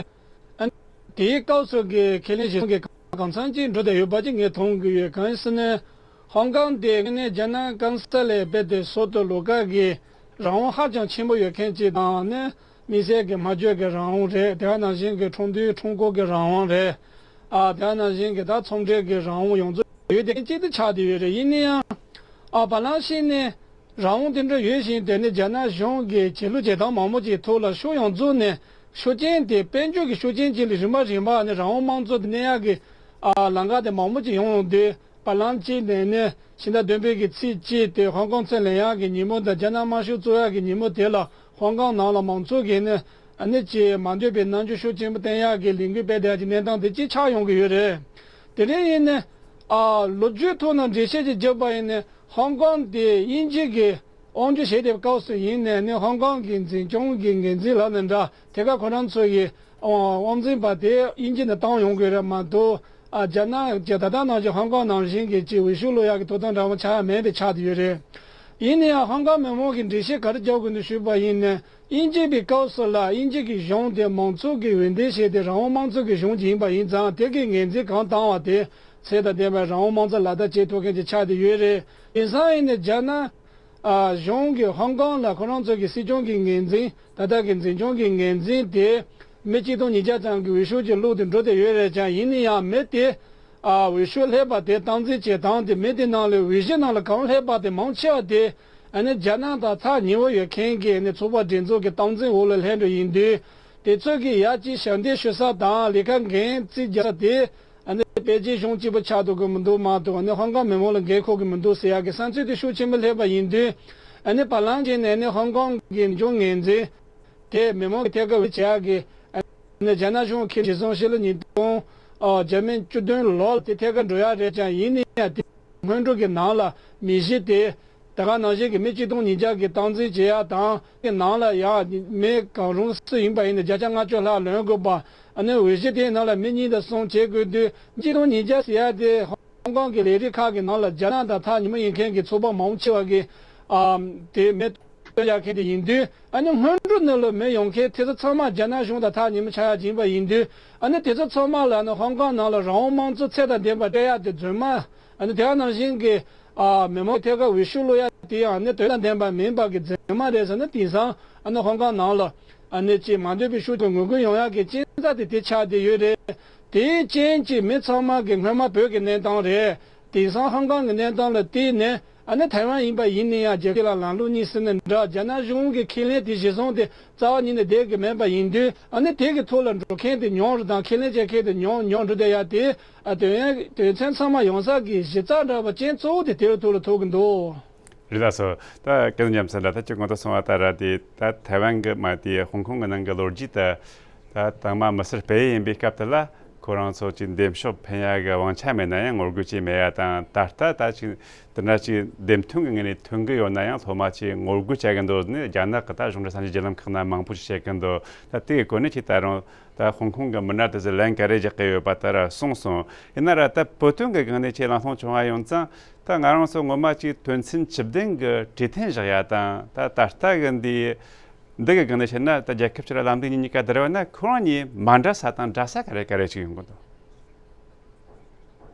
ཨ་ནི་དེའི་སྐབས་སུ་གི་ཁས་ལེན་བྱས་སོང་གི་གང་འཚམ་ཅིག་འགྲོ་བསྡད་ཡོད་པ་ཅིག་ངས་མཐོང་གི་ཡོད། གང་ཡིན་ཟེར་ན། ཧོང་ཀོང་དེ་ནི་རྒྱ་ནག་གང་ས་ལས་རྦད་དེ་སོ་ཏོ་ལོ་ཀ་གི་རང་དབང་ཧ་ཅང་ཆེན་པོ་ཡོད་མཁན་ཅིག་དང་ནི། དམིགས་བསལ་གྱི་སྨྲ་བརྗོད་ཀྱི་རང་དབང་རེད། དེ་ག་ནང་བཞིན་གྱི་ཁྲིམས་མཐུན་ཁྲིམས་སྐོར་གྱི་རང་དབང་རེད། ཨ་དེ་ག་ནང་བཞིན་གྱི་ད་ཚོང་འབྲེལ་གྱི་རང་དབང་ཡོངས་རྫོགས་ཡོད་དེ་གཅིག་ཏུ་ཆགས་བསྡད་ཡོད་རེད། ཡིན་ན་ཡང་ཨ་བར་ལམ་ཞིག་ནས་རང་དབང་དེ་འདྲ་ཡོད་བཞིན་དེ་ནི་རྒྱ་ནག་གཞུང་གི་བྱེད་ལུགས་བྱེད་སྟངས་མང་པོ་ཅིག་ཐོག་ལ་ཕྱོགས་ཡོངས་རྫོགས་ནས་ཤུགས་རྐྱེན་དེ་དཔལ་འབྱོར་གྱི་ཤུགས་རྐྱེན་ཅིག་ལ་རིམ་པ་རིམ་པ་ནས་རང་དབང་དམངས་གཙོ་དེ་གནས་ཡག་གི་ཨ་ལམ་ཁ་དེ་མང་པོ་ཅིག་ཡོང་ཡོང་དུས། བར་ལམ་གཅིག་ནས་ནི་ཕྱི་ཟླ་བདུན་པའི་གི་ཚེས་གཅིག་དེ་ཧོང་ཀོང་ཚུར་ལེན་ཡག་གི་ཉིན་མོ་དང་རྒྱ་ནག་དམར་ཤོག་གཙོ་ཡག་གི་ཉིན་མོ་དེ་ལ་ཧོང་ཀོང་ནང་ལ་མང་ཚོགས་ཀྱིས་ནི་ཨ་ནི་ཅིག་མ་འདོད་པའི་རྣམ་འགྱུར་ཤུགས་ཆེན་པོ་བསྟན་ཡག་གི་ལས་འགུལ་སྤེལ་བསྡད་ཡག་གི་གནས་སྟངས་དེ་ཅིག་ཆགས་ཡོང་གི་ཡོད་རེད། དེ་རིང་ཡིན་ནི་ཨ་ལོ་རྒྱུས་ཐོག་ནས་འགྲེལ་བཤད་ཅིག་བརྒྱབ་པ་ཡིན་ནི་ཧོང་ཀོང་དེ་དབྱིན་ཇི་གི་དབང་སྒྱུར་བྱས་བསྡད་པའི་སྐབས་སུ་ཡིན་ནས་ནི་ཧོང་ཀོང་གི་འཛིན་སྐྱོང་གི་འགན་འཛིན་ལབ་ན་འདྲ། ཐད་ཀར་ཁོ་རང་ཚོ་ཡི་དབང་འཛིན་པ་དེ་དབྱིན་ཇི་ནས་བཏང་ཡོང་དགོས་རེད་མ་གཏོགས། ཨ་རྒྱ་ནག་གི་ད་ལྟ་ནང་བཞིན་ཧོང་ཀོང་ནང་བཞིན་གྱི་ཅིག་འོས་ཤོག་བླུག་ཡག་གི་ཐོབ་ཐང་འདྲ་པོ་ཆགས་ཡ་མེད་པའི་ཆགས་བསྡད་ཡོད་རེད། ཡིན་ན་ཡང་ཧོང་ཀོང་མི་མང་གིས་འགྲེལ་བཤད་ག་རེ་རྒྱག་དགོས་འདུག་ཞུས་པ་ཡིན་ན། དབྱིན་ཇི་པའི་སྐབས་སུ་ལ་དབྱིན་ཇི་གི་གཞུང་དེ་མང་གཙོ་གི་འོས་འདེམས་བྱས་ཏེ་རང་དབང་དམངས་གཙོ་གི་གཞུང་ཅིག་ཡིན་པ་ཡིན་ཙང་དེ་གི་ངོས་འཛིན་གང་བཏང་བ་དེ་ཚད་དང་ལྡན་པའི་རང་དབང་དམངས་གཙོ་ལག་བསྟར་བྱེད་ཐུབ་མཁན་ཅིག་ཆགས་བསྡད་ཡོད་རེད། དེང་སང་ཡིན་ན་རྒྱ་ནག་ཨ་གཞུང་གིས་ཧོང་ཀོང་ལ་ཁོ་རང་ཚོ་གི་སྲིད་སྐྱོང་གི་འགན་འཛིན། ད་ལྟ་གི་འཛིན་སྐྱོང་གི་འགན་འཛིན་དེ་མི་གཅིག་སྟོང་ཉིས་བརྒྱ་ཙམ་གྱི་འོས་ཤོག་ཅིག་བླུགས་ཏེ་འགྲོ་བསྡད་ཡོད་རེད་ཀྱང་། ཡིན་ན་ཡང་མི་དེ་ཨ་འོས་ཤོག་སླེབས་པ་དེ་སྟངས་འཛིན་བྱེད་སྟངས་དེ། མི་དེ་ནང་ལས་འོས་གཞི་ནང་ལ་གང་སླེབས་པ་དེ་མང་ཆེ་བ་དེ་ཨ་ནི་རྒྱ་ནག་དང་ཐག་ཉེ་བོ་ཡོད་མཁན་གྱི་ཨ་ནི་ཚོགས་པ་སྒྲིག་འཛུགས་ཀྱི་སྟངས་འཛིན་འོག་ལ་སླེབས་འགྲོ་ཡིན་དུས། དེ་ཚོ་གི་ཡ་གཅིག་ཞབས་འདེགས་ཞུ་ས་དང་ལས་ཀ་འགན་རྩིས་རྒྱག་ས་དེ། ཨ་ནི་པེ་ཅིན་གཞུང་གཅིག་པུ་ཆགས་ཐུབ་ཀྱི་མི་འདུག་མ་གཏོགས། ཨ་ནི་ཧོང་ཀོང་མི་མང་ལ་འགན་འཁུར་གྱི་མི་འདུག་ཟེར་ཡག་གི་བསམ་ཚུལ་དེ་ཤུགས་ཆེན་པོ་སླེབས་པ་ཡིན་དུས། ཨ་ནི་བར་ལམ་ཅིག་ནས་ནི་ཧོང་ཀོང་གི་འབྱུང་ངན་འཛིན་དེ་མི་མང་གི་ཐད་ཀར་འོས་བྱེད་ཡག་གི་ཨ་ནི་རྒྱ་ནག་གཞུང་གིས་ཇི་སོང་ཕྱི་ལོ་ཉིས་སྟོང་ཨ་བརྒྱ་མེད་བཅུ་བདུན་ལོ་ལ་དེ་ཐད་ཀར་འགྲོ་ཡག་རེད་ཀྱང་། ཡིན་ན་ཡང་དེ་སྔོན་འགྲོ་གི་ནང་ལ་མི་གཞི་དེ། ད་ག་ནང་བཞིན་གྱི་མི་གཅིག་སྟོང་ཉིས་བརྒྱ་གི་སྟངས་འཛིན་བྱེད་ཡག་དང་། དེ་ནང་ལ་ཡང་མི་གང་རུང་སུ་ཡིན་པ་ཡིན་ན་བརྒྱ་ཆ་ལྔ་བཅུ་ལྷག་ལོན་དགོས་པ། ཨ་ནི་འོས་གཞི་དེའི་ནང་ལ་མི་གཉིས་དང་གསུམ་བྱེད་དགོས་དུས། གཅིག་སྟོང་ཉིས་བརྒྱ་ཟེར་ཡག་དེ་ཧོང་ཀོང་གི་ལས་རིགས་ཁག་གི་ནང་ལ་རྒྱ་ནག་དང་ཐག་ཉེ་མོ་ཡིན་མཁན་གྱི་ཚོགས་པ་མང་ཆེ་བ་གིས་ཨ་དེ་མི་སྟོན་ཡག་མཁན་དེ་ཡིན་དུས། ཨ་ནི་སྔོན་འགྲོ་ནང་ལ་མི་ཡོང་མཁན་དེ་ཚོ་ཚང་མ་རྒྱ་ནག་གཞུང་དང་ཐག་ཉེ་མོ་ཆགས་ཡག་ཡིན་པ་ཡིན་དུས། ཨ་ནི་དེ་ཚོ་ཚང་མ་ལ་ཨ་ནི་ཧོང་ཀོང་ནང་ལ་རང་དབང་དམངས་གཙོ་ཚད་དང་ལྡན་པ་སྤྲད་ཡག་དེ་རྫུན་མ། ཨ་ནི་དེ་ག་ནང་བཞིན་གྱི་ཨ་མི་མང་ཐད་ཀར་འོས་ཤོག་བླུག་ཡག་དེ་ཡང་ཨ་ནི་དོན་དང་ལྡན་པ་མིན་པ་གི་རྫུན་མ་རེད་ཟེར་ན། དེང་སང་ཨ་ནི་ཧོང་ཀོང་ནང་ལ་ཨ་ནི་ཅིག་མ་འདོད་པའི་ཤུགས་ཀྱིས་ངོ་རྒོལ་ཡོང་ཡག་གི་རྐྱེན་རྩ་དེ་དེ་ཆགས་བསྡད་ཡོད་རེད། དེའི་རྐྱེན་གྱིས་མི་ཚང་མ་གི་སྔོན་མ་བོད་ཀྱི་གནས་སྟངས་རེད། དེང་སང་ཧོང་ཀོང་གི་གནས་སྟངས་ལ་བལྟས་ནས་ ཨ་ནི་ཐའེ་ཝན་ཡིན་པ་ཡིན་ན་ཡང་རྒྱལ་ཁབ་ལ་ལམ་ལུགས་གཉིས་ཟེར་ནས་འདྲ། རྒྱ་ནག་གཞུང་གི་ཁས་ལེན་དེ་གཞི་བཟུང་དེ་རྩ་བ་ཉིད་ནས་བསྡད་ཀྱི་མེད་པ་ཡིན་དུས། ཨ་ནི་དེ་གི་ཐོག་ལ་འགྲོ་མཁན་དེ་ཉུང་རུ་དང་ཁས་ལེན་བྱེད་མཁན་དེ་ཉུང་ཉུང་འགྲོ་བསྡད་ཡ་དེ། ཨ་དོན་དོན་ཚན་ཚང་མ་ཡོང་ས་གི་གཞི་རྩ་འདྲ་བ་ཅན་གཙོ་བོ་དེ་དེའི་ཐོག་ལ་ཐུག་གི་འདུག་རེད་ལགས་སོ། ད་སྐལ་བཟང་རྒྱལ་མཚན་ལགས། ད་ཅི་གོང་དུ་གསུངས་པ་ལྟར་ར་དེ་ད་ཐའེ་ཝན་གྱི་མ་དེ་ཧོང་ཀོང་གི་ནང་གི་ལོ་རྒྱུས་ད། ད་དང་མ་མི་སེར་སྤེལ་ཡུལ་ཡིན་པའི་སྐབས་དེ་ལ་ཁོ་རང་ཚོ་ཅིག་འདེམས་ཤོག་འཕེན་ཡ་གི་དབང་ཆ་མེད་ན་ཡང་ངོ་རྒོལ་བྱས་མེད་ཡ་དང་། ད་ལྟ་ད་ཅིག་དེ་འདྲ་ཅིག་འདེམས་ཐོན་གྱི་ངོས་ནས་ཐོན་གྱི་ཡོད་ན་ཡང་སློབ་མ་ཅིག་ངོ་རྒོལ་བྱ་གི་འདུག་ནས་རྒྱ་ནག་གི་ད་གཞུང་འབྲེལ་གསར་འགྱུར་བརྒྱུད་ལམ་ཁག་ན་མང་པོ་ཅིག་བཤད་གི་འདུག་ད་དེ་གི་སྒོ་ནས་ཅིག་ད་རུང་ད་ཧོང་ཀོང་གི་མི་སྣ་དེ་ཚོས་ལན་ག་རེ་རྒྱག་གི་ཡོད་པ་ད་ར་གསུངས་སོང་། ཡིན་ན་ར་ད་བོད་དོན་གྱི་སྒང་ནས་ཅིག་གླེང་སློང་བྱུང་བ་ཡིན་ཙང་། ད་ང་རང་ཚོ་ངོ་མ་ཅིག་དོན་ཚན་བཅུ་བདུན་གྱི་གྲོས་མཐུན་བཞག་ཡ་དང་། ད་ད་ལྟ་གི་འདི་འདི་གི་སྒང་ནས་བཤད་ན། ད་རྒྱལ་ཁབ་གཅིག་ལ་ལམ་ལུགས་གཉིས་གཉིས་ཀ་བསྡུར་བ་ན་ཁོ་རང་གཉིས་མ་འདྲ་ས་དང་འདྲ་ས་ག་རེ་ག་རེ་ཅིག་ཡོང་གི་འདུག་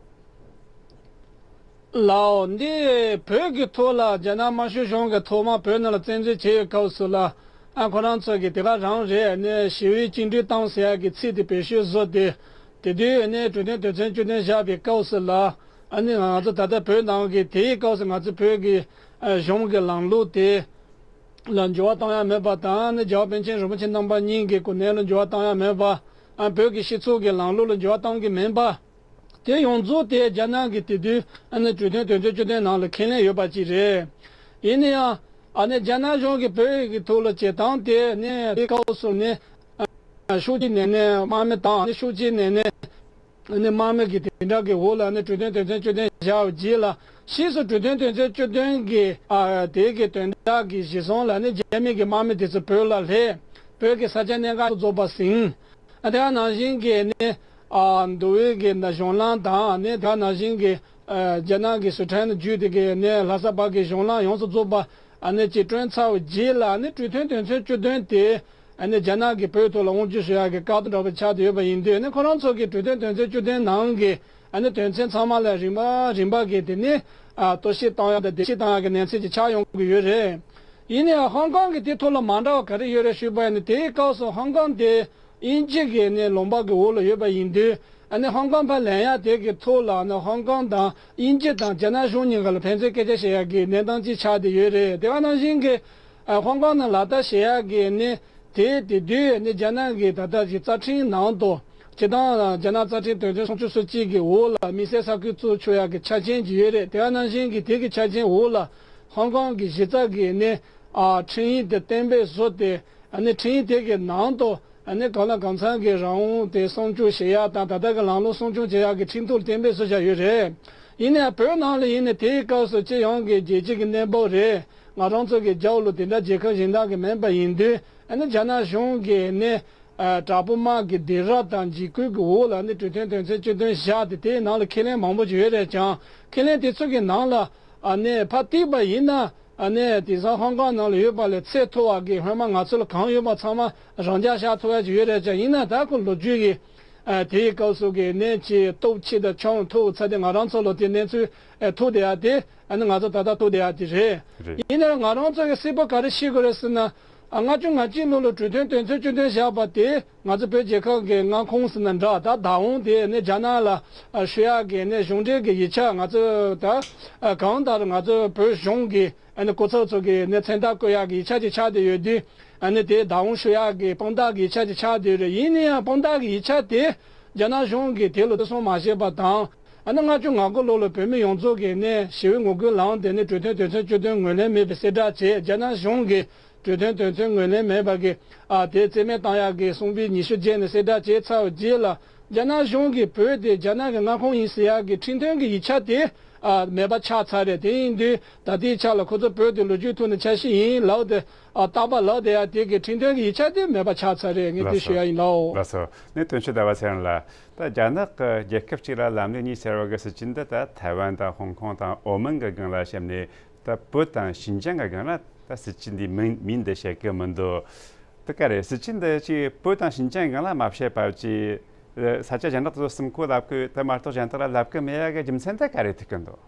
ལའོ། འདི་བོད་ཀྱི་ཐོག་ལ་རྒྱ་ནག་དམར་ཤོག་གཞུང་གིས་ཐོག་མར་བོད་ནང་ལ་བཙན་འཛུལ་བྱས་ཡོད་སྐབས་སུ་ལ། ཨ་ཁོ་རང་ཚོ་གིས་དེ་ག་རང་རེད། ནས་ཞི་བའི་བཅིངས་འགྲོལ་བཏང་ཟེར་ཡ་གི་ཚིག་དེ་བེད་སྤྱོད་བཟོས་ཏེ། དེ་དུས་ནས་གྲོས་མཐུན་དོན་ཚན་བཅུ་བདུན་བཞག་པའི་སྐབས་སུ་ལ། ཨ་ནི་ང་ཚོ་ད་ལྟ་བོད་ནང་གི་དེའི་སྐབས་སུ་ང་ཚོ་བོད་ཀྱི་ཨ་གཞུང་གི་ལམ་ལུགས་དེ་ལ་འགྱུར་བ་གཏོང་ཡ་མེད་པ་དང་། ཨ་ནི་རྒྱལ་བ་པཎ་ཆེན་རིན་པོ་ཆེ་རྣམ་པ་གཉིས་ཀྱི་གོ་གནས་ལ་འགྱུར་བ་གཏོང་ཡ་མེད་པ། ཨ་བོད་ཀྱི་སྤྱི་ཚོགས་ཀྱི་ལམ་ལུགས་ལ་འགྱུར་བ་གཏོང་གི་མིན་པ། དེ་ཡོངས་རྫོགས་དེ་རྒྱ་ནག་གིས་དེ་དུས་ཨ་ནི་གྲོས་མཐུན་དོན་ཚན་བཅུ་བདུན་ནང་ལ་ཁས་ལེན་ཡོད་པ་ཅིག་རེད། ཡིན་ན་ཡང་ཨ་ནི་རྒྱ་ནག་གཞུང་གིས་བོད་ཀྱི་ཐོག་ལ་བྱེད་སྟངས་དེ་ནི་དེ་སྐབས་སུ་ནི། ཨ་ཤུགས་ཀྱིས་ནས་ནས་དམག་མི་དང་། ཨ་ནི་ཤུགས་ཀྱིས་ནས་ནས་ཨ་ནི་དམག་མི་གི་དེ་འདྲ་གི་འོག་ལ་ནི་གྲོས་མཐུན་དོན་ཚན་བཅུ་བདུན་བཞག་པའི་རྗེས་ལ། ཕྱིས་སུ་གྲོས་མཐུན་དོན་ཚན་བཅུ་བདུན་གི་ཨ་དེ་གི་དོན་དག་གི་གཞི་བཟུང་ལ་ནི་རྒྱ་མི་གི་དམག་མི་དེ་ཚོ་བོད་ལ་སླེབས། བོད་ཀྱི་ས་ཆ་གནད་འགག་ཏུ་རྫོགས་པ་ཟིན། ཨ་དེ་ག་ནང་བཞིན་གྱི་ནི་ཨ་མདོ་དབུས་ཀྱི་ན་གཞུང་ལམ་དང་། ནི་དེ་ག་ནང་བཞིན་གྱི་ཨ་རྒྱ་ནག་གི་སི་ཁྲོན་བརྒྱུད་དེ་གི་ནི་ལྷ་ས་བར་གྱི་གཞུང་ལམ་ཡོངས་སུ་རྫོགས་པ་ཨ་ནི་ཅིག་བསྐྲུན་ཚར་བའི་རྗེས་ལ། ཨ་ནི་གྲོས་མཐུན་དོན་ཚན་བཅུ་བདུན་དེ་ཨ་ནི་རྒྱ་ནག་གིས་བོད་ཐོག་ལ་དབང་སྒྱུར་ཞུ་ཡག་གི་བཀག་སྡོམ་འདྲ་པོ་ཆགས་བསྡད་ཡོད་པ་ཡིན་དུས། ཨ་ནི་ཁོ་རང་ཚོ་གིས་གྲོས་མཐུན་དོན་ཚན་བཅུ་བདུན་ནང་གི་ཨ་ནི་དོན་ཚན་ཚང་མ་ལ་རིམ་པ་རིམ་པ་གིས་དེ་ནི་ཨ་གཏོར་བཤིག་བཏང་ཡག་དང་བརྡལ་བཤིག་བཏང་ཡག་གི་གནས་ཚུལ་ཅིག་ཆགས་ཡོང་གི་ཡོད་རེད། ཡིན་ནའང་ཧོང་ཀོང་གི་དེ་ཐོག་ལ་མ་འདྲ་བ་ག་རེ་ཡོད་རེད་ཞུས་པ་ཡིན་ན། དེའི་སྐབས་སུ་ཧོང་ཀོང་དེ་དབྱིན་ཇི་གི་ནི་ལུང་པ་གི་འོག་ལ་ཡོད་པ་ཡིན་དུས། ཨ་ནི་ཧོང་ཀོང་ཕར་ལེན་ཡག་དེ་གི་ཐོག་ལ་ནི་ཧོང་ཀོང་དང་དབྱིན་ཇི་དང་རྒྱ་ནག་གཞུང་གཉིས་ཀ་ལ་ཕན་ཚུན་སྐད་ཆ་བཤད་ཡག་གི་གནས་སྟངས་ཅིག་ཆགས་བསྡད་ཡོད་རེད། དེ་ག་ནང་བཞིན་གྱི་ཨ་ཧོང་ཀོང་ནང་ལག་བསྟར་བྱེད་ཡག་གི་ནི་དེ་དེ་དུས་ནི་རྒྱ་ནག་གི་ད་ལྟ་གི་རྩ་ཁྲིམས་ནང་དུ། སྤྱིར་བཏང་རྒྱ་ནག་རྩ་ཁྲིམས་དོན་ཚན་སུམ་ཅུ་སོ་གཅིག་གི་འོག་ལ་དམིགས་བསལ་ས་ཁུལ་བཙུགས་ཆོག་ཡག་གི་ཆ་རྐྱེན་ཅིག་ཡོད་རེད། དེ་ག་ནང་བཞིན་གྱི་དེ་གི་ཆ་རྐྱེན་འོག་ལ་ཧོང་ཀོང་གི་གཞི་རྩ་གི་ནི་ཨ་ཁྲིམས་ཡིག་དེ་གཏན་འབེབས་བཟོས་ཏེ། ཨ་ནི་ཁྲིམས་ཡིག་དེ་གི་ནང་དུ་ཨ་ནི་གང་ལ་གང་འཚམ་གྱི་རང་དབང་དེ་སྲུང་སྐྱོབ་བྱེད་ཡག་དང་། ད་ལྟ་གི་ལམ་ལུགས་སྲུང་སྐྱོབ་བྱེད་ཡག་གི་ཁྲིམས་ཐོག་གཏན་འབེབས་བཟོས་བཞག་ཡོད་རེད། ཡིན་ནའང་བོད་ནང་ལ་ཡིན་ནའང་དེའི་སྐབས་སུ་སྤྱི་ཡོངས་ཀྱི་རྒྱལ་སྤྱི་གི་གནས་བབ་རེད། ང་རང་ཚོ་གི་རྒྱབ་ལོགས་དེ་འདྲ་རྒྱལ་ཁབ་གཞན་དག་གི་མིན་པ་ཡིན་དུས། ཨ་ནི་རྒྱ་ནག་གཞུང་གིས་ནི་ཨ་དྲག་པོ་དམག་གི་སྡེ་རབས་དང་འཇིགས་སྐུལ་གྱི་འོག་ལ་ནི་གྲོས་མཐུན་དོན་ཚན་བཅུ་བདུན་བཞག་སྟེ། དེའི་ནང་ལ་ཁས་ལེན་མང་པོ་ཅིག་ཡོད་རེད་ཀྱང་། ཁས་ལེན་དེ་ཚོ་གི་ནང་ལ་ཨ་ནི་ཕར་བལྟས་པ་ཡིན་ན། ཨ་ནི་དེང་སང་ཧོང་ཀོང་ནང་ལ་ཡོད་པ་ལས་ཚད་མཐོ་བ་གི་སྔོན་མ་ང་ཚོ་ལ་གང་ཡོད་པ་ཚང་མ་རང་འཇགས་བཞག་ཐུབ་ཡ་ཅིག་ཡོད་རེད་ཀྱང་། ཡིན་ན་ད་ཁོ་ལོ་རྒྱུས་ཀྱི་ཨ་དེའི་སྐབས་སུ་གི་ནི་ཅིག་སྟོབས་ཆེ་དང་ཆུང་མཐོ་ཚ་དེ་ང་རང་ཚོ་ལ་དེ་གནས་ཚུལ་ཨ་ཐུག་བསྡད་ཡ་དེ། ཨ་ནི་ང་ཚོ་ད་ལྟ་ཐུག་བསྡད་ཡ་དེ་རེད། རེད། ཡིན་ན་ང་རང་ཚོ་གི་གསལ་པོ་ག་རེ་ཤེས་དགོས་རེད་ཟེར་ན། ཨ་ལྔ་བཅུ་ང་གཅིག་ལོ་ལ་གྲོས་མཐུན་དོན་ཚན་བཅུ་བདུན་བཞག་པ་དེ་ང་ཚོ་བོད་རྒྱལ་ཁབ་ཀྱི་མངའ་ཁོངས་ཟེར་ན་འདྲ། ད་བདག་དབང་དེ་ནི་རྒྱ་ནག་ལ་ཨ་ཞུ་ཡག་གི་ནི་གཞུང་འབྲེལ་གྱི་ཡིག་ཆ། ང་ཚོ་ད་ཨ་གང་ལྟར་ང་ཚོ་བོད་གཞུང་གི་ཨ་ནི་སྐུ་ཚབ་ཚོ་གི་ནི་མཚན་རྟགས་བཀོད་ཡག་གི་ཡིག་ཆ་ཅིག་ཆགས་བསྡད་ཡོད་དུས། ཨ་ནི་དེ་བདག་དབང་ཞུ་ཡག་གི་དཔང་རྟགས་ཀྱི་ཡིག་ཆ་ཅིག་ཆགས་བསྡད་ཡོད་རེད། ཡིན་ན་ཡང་དཔང་རྟགས་ཀྱི་ཡིག་ཆ་དེ་རྒྱ་ནག་གཞུང་གིས་དེ་ལ་བརྩི་སྲུང་མ་བྱས་པ་དང་། ཨ་ནི་ལྔ་བཅུ་ང་དགུ་ལོ་ལ་བོད་མི་ཡོངས་རྫོགས་ཀྱིས་ནི་ཞི་བའི་ངོ་རྒོལ་ལངས་ཏེ་ནི་གྲོས་མཐུན་དོན་ཚན་བཅུ་བདུན་ངོས་ལེན་མེད་པའི་གསལ་བསྒྲགས་བྱས། རྒྱ་ནག་གཞུང་གིས་གྲོས་མཐུན་དོན་ཚན་ངོས་ལེན་མེད་པ་གི་ཨ་དེ་རྩིས་མེད་བཏང་ཡག་གི་གསུང་འབུལ་ཉི་ཤུ་རྗེས་ནས་གསལ་བསྒྲགས་བྱས་ཚར་བའི་རྗེས་ལ། རྒྱ་ནག་གཞུང་གིས་བོད་དེ་རྒྱ་ནག་གི་མངའ་ཁོངས་ཡིན་ཟེར་ཡག་གི་ཁྲིམས་མཐུན་གྱི་ཡིག་ཆ་དེ་ཨ་མེད་པ་ཆགས་ཚར་རེད། དེ་ཡིན་དུས་ད་ལྟའི་ཆ་ལ་ཁོ་ཚོ་བོད་དེ་ལོ་རྒྱུས་ཐོག་ནས་ཆ་ཤས་ཡིན་ལབ་སྟེ། ཨ་རྟག་པར་ལབ་བསྡད་ཡ་དེ་གི་ཁྲིམས་མཐུན་གྱི་ཡིག་ཆ་དེ་མེད་པ་ཆགས་ཚར་རེད། ངས་དེ་ལགས་སོ། ཞུ་ཡ་ཡིན་ལགས། ལགས་སོ། ནས་དོན་གཅོད་ཟླ་བ་ཚེ་རིང་ལགས། ད་རྒྱ་ནག་གི་རྒྱལ་ཁབ་གཅིག་ལ་ལམ་ལུགས་གཉིས་ཟེར་བ་གི་སྲིད་ཇུས་འདི་ད་ཐའེ་ཝན་དང་ཧོང་ཀོང་དང་ཨོ་མན་གི་སྒང་ལ་བཤད་ནས། ད་བོད་དང་ཤིན་ཅང་གི་སྒང་ལ་ད་སྲིད་ཇུས་འདི་མིང་མིང་འདི་བཤད་གི་མི་འདུག་དེ་ག་རེད། སྲིད་ཇུས་འདི་ཅིག་བོད་དང་ཤིན་ཅང་གི་སྒང་ལ་མ་བཤད་པ་ཅིག་ས་ཆ་གཞན་དག་ཏུ་སེམས་ཁུར་ལབ་གི་ཡོད། དེ་མ་གཏོགས་གཞན་དག་ལ་ལབ་གི་མེད་ཡ་གི་རྒྱུ་མཚན་དེ་ག་རེ་ཐུག་གི་འདུག་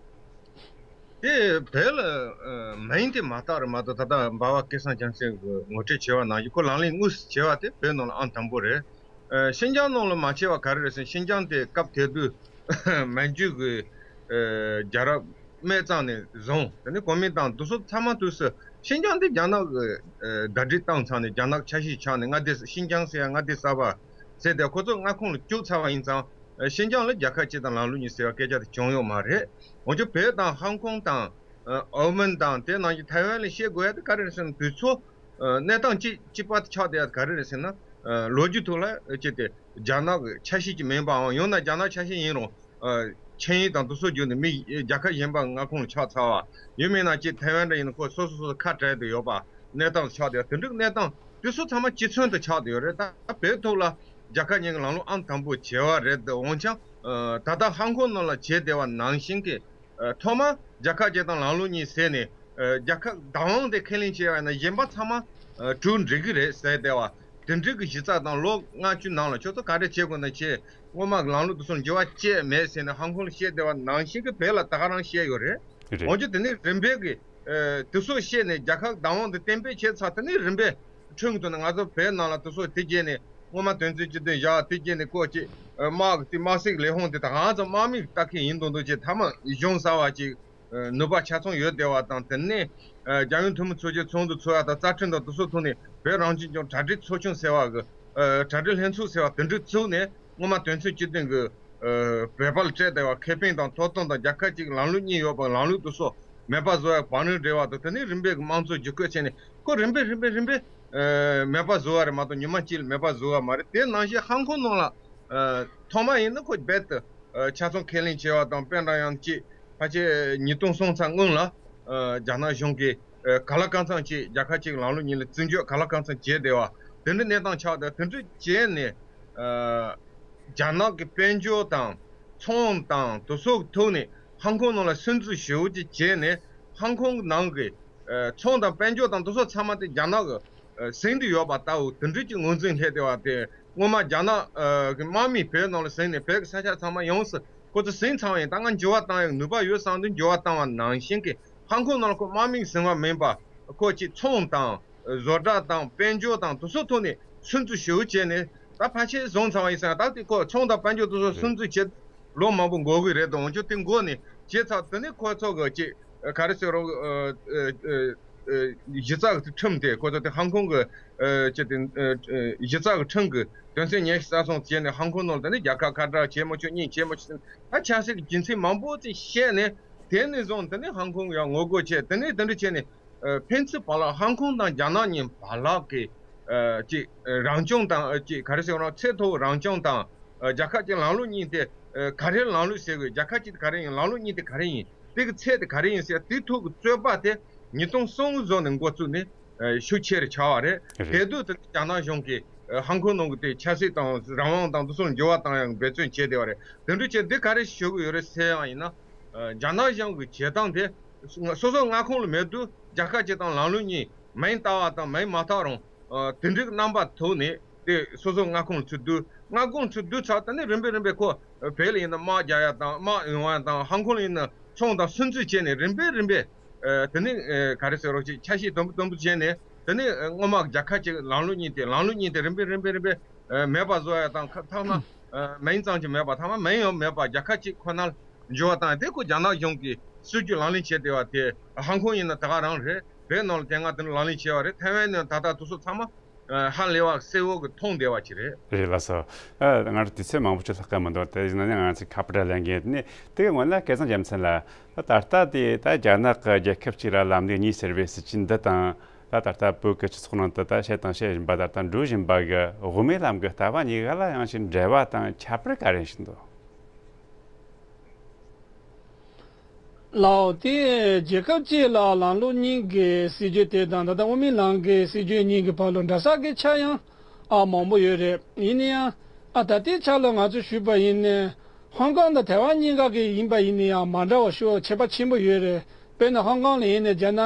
དེ་བོད་ལ་ཨ་མིང་དེ་མ་བཏགས་རེད་མ་གཏོགས། ད་ལྟ་འབའ་བ་སྐལ་བཟང་རྒྱལ་མཚན་གྱིས་ངོ་སྤྲོད་བྱས་པ་ནང་བཞིན་ཁོ་ལམ་ལུགས་དངོས་སུ་བྱས་པ་དེ་བོད་ནང་ལ་ཨང་དང་པོ་རེད། ཨ་ཤིན་ཅང་ནང་ལ་མ་བྱས་པ་ག་རེ་རེད་ཟེར་ན། ཤིན་ཅང་དེ་སྐབས་དེ་དུས་མན་ཇུ་གི་ཨ་རྒྱལ་རབས་ སྨད་གཙང་ནས་བཟུང་དེ་ནས་གོ་མིན་ཏང་དེ་ཚོ་ཚང་མ་དུས་སུ་ཤིན་ཅང་དེ་རྒྱ་ནག་གི་ཟླ་སྒྲིལ་བཏང་ཚར་ནས་རྒྱ་ནག་ཆ་ཤས་ཆགས་ནས་མངའ་སྡེ་ཤིན་ཅང་ཟེར་ཡ་མངའ་སྡེ་གསར་པ་ཟེར་དེ་ཁོ་ཚོ་མངའ་ཁོངས་ལ་བཅུག་ཚར་བ་ཡིན་ཙང་ཤིན་ཅང་ལ་རྒྱལ་ཁབ་གཅིག་དང་ལམ་ལུགས་གཉིས་ཟེར་བ་སྐད་ཆ་དེ་བྱུང་ཡོད་མ་རེད། འོན་ཀྱང་བོད་དང་ཧང་ཀོང་དང་ཨོ་མན་དང་དེ་ནང་བཞིན་ཐའེ་ཝན་ལ་བཤད་དགོས་ཡ་དེ་ག་རེ་རེད་ཟེར་ན་དུས་ཚོད་གནས་སྟངས་གཅིག་གཅིག་པ་དེ་ཆགས་བསྡད་ཡ་དེ་ག་རེ་རེད་ཟེར་ན་ལོ་རྒྱུས་ཐོག་ལ་ཅི་སྟེ་རྒྱ་ནག་གི་ཆ་ཤས་ཅིག་མིན་པའམ་ཡང་ན་རྒྱ་ནག་ཆ་ཤས་ཡིན་རུང་། ཆིངས་ཡིག་དང་དེ་ཚོ་བརྒྱུད་ནས་མི་རྒྱལ་ཁབ་གཞན་པ་མངའ་ཁོངས་ལ་ཆགས་ཚར་བ་ཡིན་མིན་ན་ཅིག་ཐའེ་ཝན་འདྲ་ཡིན་ན་ཁོ་སོ་སོ་སོ་སོ་ཁ་བྲལ་དུ་ཡོད་པ་གནས་སྟངས་ཆགས་དེ་དེ་འདྲའི་གནས་སྟངས་དེ་ཚོ་ཚང་མ་གཅིག་མཚུངས་དུ་ཆགས་དུ་ཡོད་རེད། ད་བོད་ཐོག་ལ་རྒྱལ་ཁབ་གཉིས་ཀྱི་ལམ་ལུགས་ཨང་དང་པོ་བྱས་པ་རེད་དེ་འོན་ཀྱང་ད་ལྟ་ཧང་ཀོང་ནང་ལ་བྱས་བསྡད་པ་ནང་བཞིན་གྱི་ཐོག་མ་རྒྱལ་ཁབ་གཅིག་དང་ལམ་ལུགས་གཉིས་ཟེར་ནས་རྒྱལ་ཁབ་བདག་དབང་དེ་ཁས་ལེན་བྱས་པ་ཡིན་ན་གཞན་པ་ཚང་མ་གྲུ་འགྲིག་གི་རེད་ཟེར་བསྡད་པ། དེ་འདྲའི་གི་གཞི་རྩ་དང་ལོ་ལྔ་བཅུ་ནང་ལ་ཁྱོད་ཚོ་ག་རེ་བྱེད་དགོས་ན་བྱེད། སྔོན་མ་གི་ལམ་ལུགས་དེ་ཚོར་འགྱུར་བ་བཅས་མེད་ཟེར་ནས་ཧང་ཀོང་ལ་བཤད་བསྡད་པ་ནང་བཞིན་གི་བོད་ལ་ད་ག་རང་བཤད་ཡོད་རེད། རེད། འོན་ཀྱང་དེ་ནས་རིམ་པས་གི་དེ་ཚོ་བཤད་ནས་རྒྱལ་ཁབ་བདག་དབང་དེ་གཏན་འབེབས་བྱས་ཚར་དེ་ནས་རིམ་པས་ཁྲིམས་ཀྱི་ཐོག་ནས་ང་ཚོ་བོད་ནང་ལ་དེ་ཚོ་དེ་བྱས་ནས་སྔོན་མ་དོན་ཚན་བཅུ་བདུན་བཞག་དེ་བྱས་ནས་ཀོ་ཅིག་དམག་གི་དེ་དམག་སྲིད་ལས་ཁུངས་དེ་ད་གང་ཚོ་དམག་མི་ལྟ་མཁན་ཡིན་མདོག་མདོག་བྱས་ཐ་མ་གཞུང་གསར་བ་ཅིག་ནུས་པ་ཆ་ཚང་ཡོད་བསྡད་པ་དང་དེ་ནས་རྒྱལ་ཡོངས་འཐུས་མི་ཚོགས་ཆེན་ཚོགས་འདུ་ཚོགས་ཡ་དང་རྩ་ཁྲིམས་དང་དེ་ཚོ་ཐོག་ནས་བོད་རང་སྐྱོང་ལྗོངས་གྲ་སྒྲིག་ཚོགས་ཆུང་ཟེར་བ་གི་གྲ་སྒྲིག་ལྷན་ཚོགས་ཟེར་བ་དེ་འདྲ་བཙུགས་ནས་སྔོན་མ་དོན་ཚན་བཅུ་བདུན་གི་བོད་པ་ལ་སྤྲད་བསྡད་པ་ཁེ་ཕན་དང་ཐོབ་ཐང་དང་རྒྱལ་ཁབ་ཅིག་ལམ་ལུགས་གཉིས་ཡོད་པ་ལམ་ལུགས་དེ་ཚོ་མེད་པ་བཟོ་ཡ་བང་རིམ་རེ་བ་དང་དེ་ནས་རིམ་པས་གི་དམངས་གཙོ་བསྒྱུར་བཀོད་བྱས་ནས་ཁོ་རིམ་པས་རིམ་པས་རིམ་པས་མེད་པ་བཟོ་བ་རེད་མ་གཏོགས་ཉི་མ་གཅིག་ལ་མེད་པ་བཟོ་བ་མ་རེད། དེ་ནང་བཞིན་ཧང་ཀོང་ནང་ལ་ཐོག་མ་ཡིན་ན་ཁོ་རྦད་དེ། ཆ་ཚང་ཁས་ལེན་བྱས་པ་དང་དཔེ་འདྲ་ཡང་གཅིག་ཕལ་ཆེར་ཉིས་སྟོང་སོང་ཙམ་སྔོན་ལ་རྒྱ་ནག་གཞུང་གིས་ག་ལ་གང་འཚམ་གཅིག་རྒྱལ་ཁབ་གཅིག་ལམ་ལུགས་གཉིས་ལ་བརྩི་འཇོག་ག་ལ་གང་འཚམ་བྱས་བསྡད་པ་དེ་འདྲའི་གནས་སྟངས་ཆགས་བསྡད་དེ་འདྲ་བྱས་ནས་རྒྱ་ནག་གི་དཔལ་འབྱོར་དང་ཚོང་དང་དེ་ཚོ་གི་ཐོག་ནས་ཧང་ཀོང་ནང་ལ་སུན་གཙེར་ཞེ་པོ་ཅིག་བྱས་ནས་ཧང་ཀོང་གི་ནང་གི་ཚོང་དང་དཔལ་འབྱོར་དང་དེ་ཚོ་ཚང་མ་དེ་རྒྱ་ནག་གི་ཟིན་དུ་ཡོད་པ་ལྟ་བུ་དེ་འདྲ་གྱི་ངོས་འཛིན་སླེབས་བསྡད་པ་དེ། སྔོན་མ་རྒྱ་ནག་གི་དམག་མིས་བོད་ནང་ལ་ཟིན་ནས་བོད་ཀྱི་ས་ཆ་ཚང་མ་ཡོངས་སུ་ཁོ་ཚོ་ཟིན་ཚར་བ་ཡིན། ད་ང་འགྱུར་བ་བཏང་ཡག་ནུས་པ་ཡོད་བསམ་དུས་འགྱུར་བ་བཏང་བ་ནང་བཞིན་གྱི་ཧང་ཀོང་ནང་ལ་ཁོ་དམག་མིས་ཟིན་པ་མིན་པ་ཁོ་ཅིག་ཚོང་དང་བཟོ་གྲྭ་དང་དཔལ་འབྱོར་དང་དེ་ཚོ་ཐོག་ནས་སུན་གཙེར་ཞེ་པོ་བྱས་ནས་ད་ཕལ་ཆེར་བཟུང་ཚར་བ་ཡིན་ཟེར་ན་ད་དེ་ཁོ་ཚོང་དང་དཔལ་འབྱོར་དེ་ཚོ་སུན་གཙེར་བྱས་ལོ་མང་པོ་འགོར་གི་རེད་དང་འོན་ཀྱང་དེ་འགོར་ནས་བྱས་ཚར་དེ་ནས་ཁོ་ཚོ་གི་ཅིག་ག་རེ་ཟེར་རོགས། གཞི་རྩ་གི་ཁྲིམས་དེ་ཁོ་ཚོ་དེ་ཧང་ཀོང་གི་ཅི་དེ་གཞི་རྩ་གི་ཁྲིམས་ཀྱི་དོན་ཚན་ཉི་ཤུ་རྩ་གསུམ་བྱས་ནས་ཧང་ཀོང་ནང་ལ་དེ་ནས་རྒྱལ་ཁབ་ཁ་བྲལ་བྱེད་མ་ཆོག་གཉིས་བྱེད་མ་ཆོག་ཟེར་ད་ཆབ་སྲིད་ཀྱི་རྒྱུ་མཚན་མང་པོ་ཅིག་བཤད་ནས་དེ་ནས་བཟུང་དེ་ནས་ཧང་ཀོང་ཡང་ངོ་རྒོལ་བྱས་དེ་ནས་དེ་འདྲ་བྱས་ནས་ཕན་ཚུན་བར་ལ་ཧང་ཀོང་དང་རྒྱ་ནག་གཉིས་བར་ལ་གི་ཅིག་རང་སྐྱོང་དང་ཅིག་ག་རེ་ཟེར་རོགས་ཚད་མཐོ་བོ་རང་སྐྱོང་དང་རྒྱལ་ཁབ་ཀྱི་ལམ་ལུགས་གཉིས་དེ་ག་རེ་ལམ་ལུགས་ཟེར་དགོས་རྒྱལ་ཁབ་ཅིག་ག་རེ་ཡིན་ལམ་ལུགས་གཉིས་དེ་ག་རེ་ཡིན། དེ་གི་ཚད་དེ་ག་རེ་ཡིན་ཟེར་དེའི་ཐོག་གི་རྩོད་པ་དེ་ཉིས་སྟོང་གསུམ་བཟོ་ནས་འགོ་བཙུགས་ནས་ཤུགས་ཆེ་རུ་ཆགས་པ་རེད། རེད། དེ་དུས་དེ་རྒྱ་ནག་གཞུང་གིས་ཧང་ཀོང་ནང་གི་དེ་ཆབ་སྲིད་དང་རང་དབང་དང་དེ་ཚོར་འགྱུར་བ་བཏང་ཡག་འབད་བརྩོན་བྱས་བསྡད་པ་རེད། དེ་འདྲ་བྱས་འདི་ག་རེ་ཞུ་གི་ཡོད་རེད་ཟེར་ཡག་ཡིན་ན། རྒྱ་ནག་གཞུང་གི་བྱེད་སྟངས་དེ་སོ་སོ་མངའ་ཁོངས་ལ་མེད་དུས་རྒྱལ་ཁབ་ཅིག་དང་ལམ་ལུགས་གཉིས་མིང་བཏགས་པ་དང་མིང་མ་བཏགས་རུང་དེ་འདྲའི་རྣམ་པ་ཐོག་ནས། དེ་སོ་སོ་མངའ་ཁོངས་ཚུར་བསྡུ། མངའ་ཁོངས་ཚུར་བསྡུ་ཚར་དེ་ནས་རིམ་པས་རིམ་པས་ཁོ་བོད་ལ་ཡིན་ན་དམག་རྒྱག་ཡ་དང་དམག་ཡོང་བ་དང་ཧང་ཀོང་ལ་ཡིན་ན་ཚོང་དང་སུན་གཙེར་བྱས་ནས་རིམ་པས་རིམ་པས་དེ་ནས་ག་རེ་ཟེར་རོགས་ཅིག་ཆ་ཤས་དུམ་བུ་དུམ་བུ་བྱས་ནས་དེ་ནས་སྔོན་མ་རྒྱལ་ཁབ་ཅིག་ལམ་ལུགས་གཉིས་དེ་ལམ་ལུགས་གཉིས་དེ་རིམ་པས་རིམ་པས་རིམ་པས་མེད་པ་བཟོ་ཡ་དང་ཐ་ན་མིང་ཙམ་གྱི་མེད་པ་ཐ་ན་མིང་ཡང་མེད་པ་རྒྱལ་ཁབ་ཅིག་ཁོ་ན་འགྱུར་བ་བཏང་དེ་ཁོ་རྒྱ་ནག་གཞུང་གིས་སྲིད་ཇུས་ལག་ལེན་བྱས་བསྡད་པ་དེ་ཧང་ཀོང་ཡིན་ན་ད་ག་རང་རེད། བོད་ནང་ལ་དེ་སྔ་དེ་འདྲ་ལག་ལེན་བྱས་པ་རེད། ཐའེ་ཝན་ནང་ད་ལྟ་དེ་ཚོ་ཚང་མ། ཧ་ལས་པ་གསལ་བོ་གི་མཐོང་བསྡད་པ་ཅིག་རེད། རེད་ལགས་སོ། ཨ་ང་རང་དུས་ཚོད་མང་པོ་ཅིག་ལྷག་གི་མི་འདུག་དེ་ཡིན་ན་ཡང་ང་ཚོས་ཁ་པར་ལེན་མཁན་དེ་ནས་དེ་གི་སྔོན་ལ་སྐལ་བཟང་རྒྱལ་མཚན་ལགས་ད་ད་ལྟ་དེ་ད་རྒྱ་ནག་གི་རྒྱལ་ཁབ་ཅིག་ལ་ལམ་ལུགས་གཉིས་ཟེར་བའི་སྲིད་བྱུས་འདི་དང་ད་ད་ལྟ་བོད་ཀྱི་སྤྱི་ཚོགས་ནང་དུ་ད་བཤད་དང་བཤད་བཞིན་པ་ད་ལྟ་འགྲོ་བཞིན་པ་གི་དབུ་མའི་ལམ་གྱི་ལྟ་བ་གཉིས་ཀ་ལ་ཡང་ཞིག་འབྲེལ་བ་དང་ཁྱད་པར་ག་རེ་ཞིག་འདུག་ལའོ། དེ་རྒྱལ་ཁབ་གཅིག་ལ་ལམ་ལུགས་གཉིས་ཀྱི་སྲིད་ཇུས་དེ་དང་ད་ལྟ་དབུ་མའི་ལམ་གྱི་སྲིད་ཇུས་གཉིས་ཀྱི་བར་ལ་འདྲ་ས་གི་ཆ་ཡང་ཨ་མང་པོ་ཡོད་རེད། ཡིན་ན་ཡང་ཨ་ད་ལྟའི་ཆ་ལ་ང་ཚོས་ཞུས་པ་ཡིན་ན་ཧོང་ཀོང་དང་ཐའེ་ཝན་གཉིས་ཀ་གི་ཡིན་པ་ཡིན་ན་ཡང་མ་འདྲ་བ་ཤོས་ཁྱད་པར་ཆེན་པོ་ཡོད་རེད། དཔེར་ན་ཧོང་ཀོང་ལ་ཡིན་ན་རྒྱ་ནག་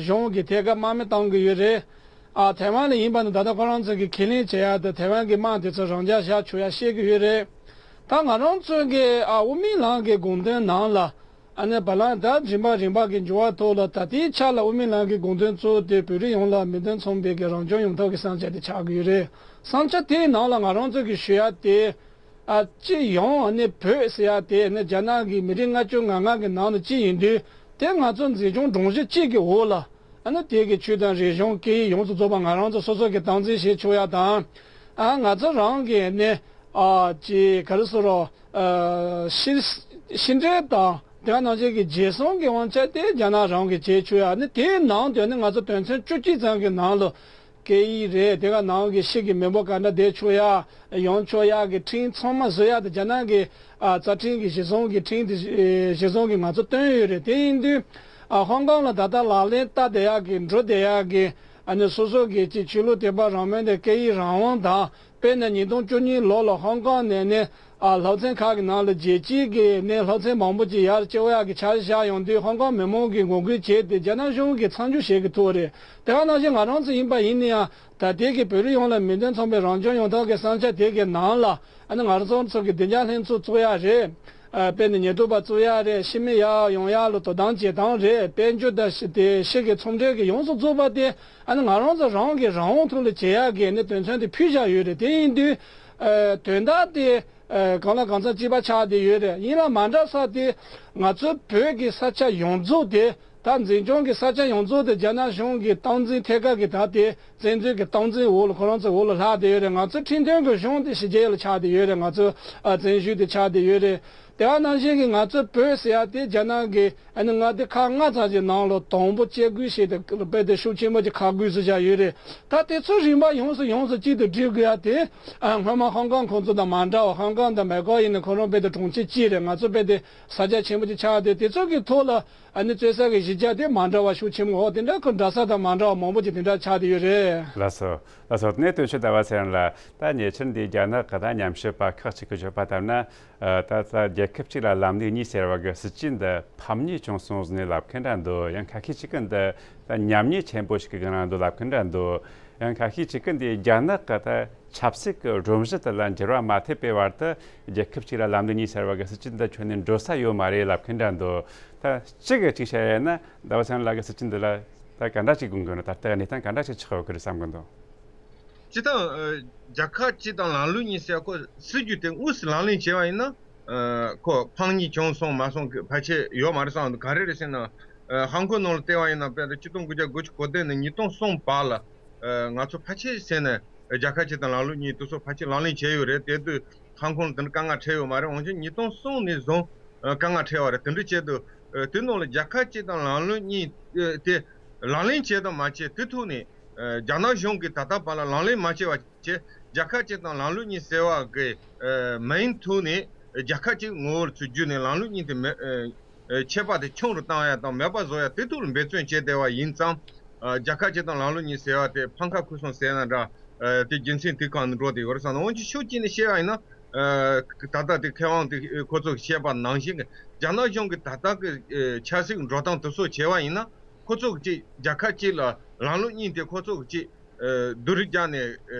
གཞུང་གིས་ཐད་ཀར་དམག་མི་གཏོང་གི་ཡོད་རེད། ཨ་ཐའེ་ཝན་ལ་ཡིན་པ་ནི་ད་ལྟ་ཁོ་རང་ཚོ་གིས་ཁས་ལེན་བྱེད་ཡ་དང་ཐའེ་ཝན་གྱི་དམག་དེ་ཚོ་རང་འཇགས་བཞག་ཆོག་ཡ་བཤད་ཀྱི་ཡོད་རེད། ད་ང་རང་ཚོ་གི་ཨ་དབུ་མའི་ལམ་གྱི་དགོངས་དོན་ནང་ལ་ཨ་ནི་བ་ལང་ད་རིམ་པ་རིམ་པ་གི་འགྱུར་བ་ཐོག་ལ་ད་ལྟའི་ཆ་ལ་དབུ་མའི་ལམ་གྱི་དགོངས་དོན་གཙོ་བོ་དེ་བོད་རིགས་ཡོངས་ལ་མོས་མཐུན་མཚོན་པའི་གི་རང་སྐྱོང་ཡོང་ཐབས་ཀྱི་བསམ་འཆར་དེ་ཆགས་ཀྱི་ཡོད་རེད། བསམ་འཆར་དེའི་ནང་ལ་ང་རང་ཚོ་གི་ཞུ་ཡ་དེ། ཨ་སྤྱི་ཡོངས་ཨ་ནི་བོད་ཟེར་ཡ་དེ་ནི་རྒྱ་ནག་གི་མི་རིགས་ལྔ་བཅུ་ང་ལྔ་གི་ནང་ནས་གཅིག་ཡིན་དུས། དེ་ང་ཚོ་འཛིན་སྐྱོང་སྒྲོམ་གཞི་གཅིག་གི་འོག་ལ་ཨ་ནི་དེ་གི་ཆོས་དང་རིག་གཞུང་སྐད་ཡིག་ཡོངས་སུ་རྫོགས་པ་ང་རང་ཚོ་སོ་སོ་གི་སྟངས་འཛིན་བྱེད་ཆོག་ཡ་དང་། ཨ་ང་ཚོ་རང་གི་ནི་ཨ་ཅི་ག་རེ་ཟེར་རོ། ཨ་ཕྱི་ཕྱི་འབྲེལ་དང་དེ་ག་ནང་བཞིན་གྱི་རྒྱལ་སྲུང་གི་དབང་ཆ་དེ་རྒྱ་ནག་རང་གི་བྱེད་ཆོག་ཡ། ཨ་ནི་དེའི་ནང་དུ་ནི་ང་ཚོ་དོན་ཚན་བཅུ་གཅིག་ཙམ་གི་ནང་ལ། སྐད་ཡིག་རེད། དེ་ག་ནང་གི་ཕྱི་གི་མི་འབོར་ག་འདྲ་བསྡད་ཆོག་ཡ། ཡོང་ཆོག་ཡ་གི་ཁྲིམས་ཚང་མ་བཟོ་ཡ་དེ་རྒྱ་ནག་གི་ཨ་རྩ་ཁྲིམས་ཀྱི་གཞི་བཟུང་གི་ཁྲིམས་དེ་གཞི་བཟུང་གི་ང་ཚོ་བཏོན་ཡོད་རེད། དེ་ཡིན་དུས་ཨ་ཧོང་ཀོང་ལ་ད་ལྟ་ལག་ལེན་བསྟར་བསྡད་ཡ་གི་འགྲོ་བསྡད་ཡ་གི་ཨ་ནི་སོ་སོ་གི་ཅིག་ཆོས་ལུགས་དད་པ་རང་མོས་དང་སྐད་ཡིག་རང་དབང་དང་། དཔེར་ན་ཉིས་སྟོང་བཅུ་གཉིས་ལོ་ལ་ཧོང་ཀོང་ནས་ནི་ཨ་སློབ་ཚན་ཁག་གི་ནང་ལ་རྒྱལ་སྤྱིའི་གི་ནི་སློབ་ཚན་མང་པོ་ཅིག་ཡར་སྐྱེལ་ཡག་གི་འཆར་གཞི་བཞག་ཡོང་དུས། ཧོང་ཀོང་མི་མང་གིས་ངོ་རྒོལ་བྱས་ཏེ་རྒྱ་ནག་གཞུང་གིས་མཚམས་འཇོག་བྱེད་ཀྱི་ཐུག་རེད། དེ་ག་ནང་བཞིན་ང་རང་ཚོ་ཡིན་པ་ཡིན་ན་ཡང་ད་ལྟའི་གི་བོད་རིགས་ཡོངས་ལ་མིང་དོན་མཚུངས་པའི་རང་སྐྱོང་ཡོང་ཐབས་ཀྱི་བསམ་འཆར་དེ་གི་ནང་ལ་ཨ་ནི་ང་རང་ཚོ་གི་བདེ་འཇགས་ལྷན་ཚོགས་བཙུགས་ཡག་རེད། ཨ་དཔེར་ན་ཉེན་རྟོག་པ་བཙུགས་ཡག་རེད། ཕྱི་མི་ཡར་ཡོང་ཡག་ལ་དོ་དམ་བྱེད་སྟངས་རེད། དཔལ་འབྱོར་དང་ཕྱི་དེ་ཕྱི་གི་ཚོང་འབྲེལ་གྱི་ཡོངས་སུ་རྫོགས་པ་དེ་ཨ་ནི་ང་རང་ཚོ་རང་གི་རང་དབང་ཐོག་ལ་བྱེད་ཡག་གི་ནི་དོན་ཚན་དེ་ཕུལ་བཞག་ཡོད་རེད། དེ་ཡིན་དུས་ཨ་དོན་དག་དེ་ཨ་གང་ལ་གང་འཚམ་གཅིག་པ་ཆགས་བསྡད་ཡོད་རེད། ཡིན་ལ་མ་འདྲ་ས་དེ་ང་ཚོ་བོད་ཀྱི་ས་ཆ་ཡོངས་རྫོགས་དེ་ད་འཛིན་སྐྱོང་གི་ས་ཆ་ཡོངས་རྫོགས་དེ་རྒྱ་ནག་གཞུང་གི་སྟངས་འཛིན་ཐད་ཀར་གྱི་ད་དེ་བཙན་འཛུལ་གྱི་སྟངས་འཛིན་འོག་ལ་ཁོ་རང་ཚོའི་འོག་ལ་ལྷག་བསྡད་ཡོད་རེད། ང་ཚོའི་ཁྲིམས་མཐུན་གྱི་གཞུང་དེ་ཕྱི་རྒྱལ་ལ་ཆགས་བསྡད་ཡོད་རེད། ང་ཚོའི་ཨ་བཙན་བྱོལ་དེ་ཆགས་བསྡད་ཡོད་རེད། དེ་ག་ནང་བཞིན་གྱི་ང་ཚོའི་བོད་ཟེར་ཡ་དེ་རྒྱ་ནག་གི་ཨ་ནི་མངའ་སྡེ་ཁག་ལྔ་ཙམ་གྱི་ནང་ལ་དང་པོ་བཅད་བགོས་བྱས་ཏེ་དཔེ་དེ་ཤུགས་ཆེན་པོ་ཅིག་ཁག་བགོས་སུ་བཞག་ཡོད་རེད། ད་དེ་ཚོ་རིམ་པ་ཡོངས་སུ་ཡོངས་སུ་གཅིག་ཏུ་སྒྲིལ་དགོས་ཡ་དེ་ཨ་སྔོན་མ་ཧོང་ཀོང་ཁོང་ཚོ་དང་མ་འདྲ་བ། ཧོང་ཀོང་དང་མེ་ཀོ་ཡིན་ན་ཁོ་རང་དཔེ་དེ་གྲོང་ཁྱེར་གཅིག་རེད། ང་ཚོ་དཔེ་དེ་ས་ཆ་ཆེན་པོ་ཅིག་ཆགས་ཏེ། དེ་ཚོ་གི་ཐོག་ལ་ཨ་ནི་རྩོད་ས་གི་གཞི་རྒྱ་དེ་མ་འདྲ་བ་ཤུགས་ཆེན་པོ། འོ་དེ་འདྲ་ཁོ་འདྲ་ས་དང་མ་འདྲ་བ་མང་པོ་ཅིག་དེ་འདྲ་ཆགས་བསྡད་ཡོད་རེད། ལགས་སོ། ལགས་སོ། དེ་ནས་དོན་གཅོད་ཟླ་བ་ཚེ་རིང་ལགས། ད་ཉེ་ཆར་འདི་རྒྱ་ནག་གི་ད་ཉམས་ཞིབ་པ་ཁག་ཅིག་གིས་བརྗོད་པ་ལྟར་ན། ཨ་ད་ད་རྒྱལ་ཁབ་གཅིག་ལ་ལམ་ལུགས་གཉིས་ཟེར་བ་གི་སྲིད་ཇུས་འདི་ཕམ་ཉེས་བྱུང་སོང་ཟེར་ནས་ལབ་མཁན་འདྲ་འདུག། ཡང་ཁ་ཤས་ཅིག་གིས་འདི་ད་ཉམས་ཉེས་ཆེན་པོ་ཞིག་གི་སྒང་ལ་འདུག་ལབ་མཁན་འདྲ་འདུག། ཡང་ཁ་ཤས་ཅིག་གིས་འདི་རྒྱ་ནག་གི་ད་ཆབ་སྲིད་ཀྱི་སྒྲོམ་གཞི་དེ་ལ་འགྱུར་བ་མ་ཐེབས་པའི་བར་དུ་རྒྱལ་ཁབ་གཅིག་ལ་ལམ་ལུགས་གཉིས་ཟེར་བ་གི་སྲིད་ཇུས་འདི་ཁྱོན་ནས་འགྲོ་ས་ཡོད་མ་རེད་ལབ་མཁན་འདྲ་འདུག། ད་གཅིག་གིས་གཅིག་བཤད་ཡོད་ན་ཟླ་བ་ཚེ་རིང་ལགས་ཀྱི་སྲིད་ཇུས་འདི་ལ་ད་ག་འདྲ་ཅིག་དགོངས་ཀྱི་ཡོད་ན། ད་ལྟའི་གནས་སྟངས་ག་འདྲ་ཅིག་ཆགས་ཡོད་ཀྱི་རེད་བསམ་གྱི་འདུག། སྤྱིར་བཏང་ཨ་རྒྱལ་ཁབ་གཅིག་དང་ལམ་ལུགས་གཉིས་ཟེར་ཁོ་སྲིད་ཇུས་དེ་དངོས་སུ་ལག་ལེན་བྱས་པ་ཡིན་ན་ཨ་ཁོ་ཕམ་ཉེས་བྱུང་སོང་མ་སོང་གི་ཕལ་ཆེར་ཡོད་མ་རེད་བསམ་འདུག། ག་རེ་རེད་ཟེར་ན་ཨ་ཧོང་ཀོང་ནང་ལ་བལྟས་པ་ཡིན་ན་དཔེར་ན་ཆིག་སྟོང་དགུ་བརྒྱ་དགུ་བཅུ་གོ་བདུན་ནས་ཉིས་སྟོང་གསུམ་བར་ལ་ཨ་ང་ཚོ་ཕལ་ཆེར་ཟེར་ན་རྒྱལ་ཁབ་གཅིག་དང་ལམ་ལུགས་གཉིས་དེ་ཚོ་ཕལ་ཆེར་ལག་ལེན་བྱས་ཡོད་རེད། དེ་དུས་ཧོང་ཀོང་ལ་དེ་འདྲ་དཀའ་ངལ་འཕྲད་ཡོད་མ་རེད། འོན་ཀྱང་ཉིས་སྟོང་གསུམ་ནས་བཟུང་ཨ་དཀའ་ངལ་འཕྲད་པ་རེད། དེ་འདྲ་བྱས་དུས་ཨ་དེ་ནང་ལ་རྒྱལ་ཁབ་གཅིག་དང་ལམ་ལུགས་གཉིས་ཨ་དེ་ལག་ལེན་བྱས་དང་མ་བྱས་དེ་ཐོག་ནས་ཨ་རྒྱ་ནག་གཞུང་གིས་ད་ལྟ་བར་ལ་ལག་ལེན་མ་བྱས་པ་བྱས། རྒྱལ་ཁབ་གཅིག་དང་ལམ་ལུགས་གཉིས་ཟེར་བ་གི་ཨ་མིང་ཐོག་ནས་རྒྱལ་ཁབ་གཅིག་ངོ་བོར་ཚུར་བསྒྱུར་ནས་ལམ་ལུགས་གཉིས་དེ་མེད་ཨ་ཨ་ཁྱད་པར་དེ་ཆུང་རུ་བཏང་ཡ་དང་མེད་པ་བཟོ་ཡ་དེ་ཐོག་ལ་འབད་བརྩོན་བྱས་བསྡད་པ་ཡིན་ཙང་། ཨ་རྒྱལ་ཁབ་གཅིག་དང་ལམ་ལུགས་གཉིས་ཟེར་བ་དེ་ཕམ་ཁ་ཁུར་སོང་ཟེར་ན་འདྲ། ཨ་དེ་རྒྱུ་མཚན་དེ་གང་ནས་འགྲོ་བསྡད་ཡོད་རེད་བསམ་ན། འོན་ཀྱང་ཕྱོགས་གཅིག་ནས་བཤད་པ་ཡིན་ན་ཨ་ད་ལྟ་དེ་མཁས་དབང་དེ་ཁོ་ཚོས་བཤད་པ་ནང་བཞིན་གྱི་རྒྱ་ནག་གཞུང་གི་ད་ལྟ་གི་ཨ་ཆབ་སྲིད་འགྲོ་སྟངས་དེ་ཚོ་བྱས་པ་ཡིན་ན། ཁོ་ཚོ་གི་ཅིག་རྒྱལ་ཁབ་གཅིག་ལ་ལམ་ལུགས་གཉིས་དེ་ཁོ་ཚོ་གི་ཅིག་ཨ་བསྡུར་རྒྱག་ནས་ཨ་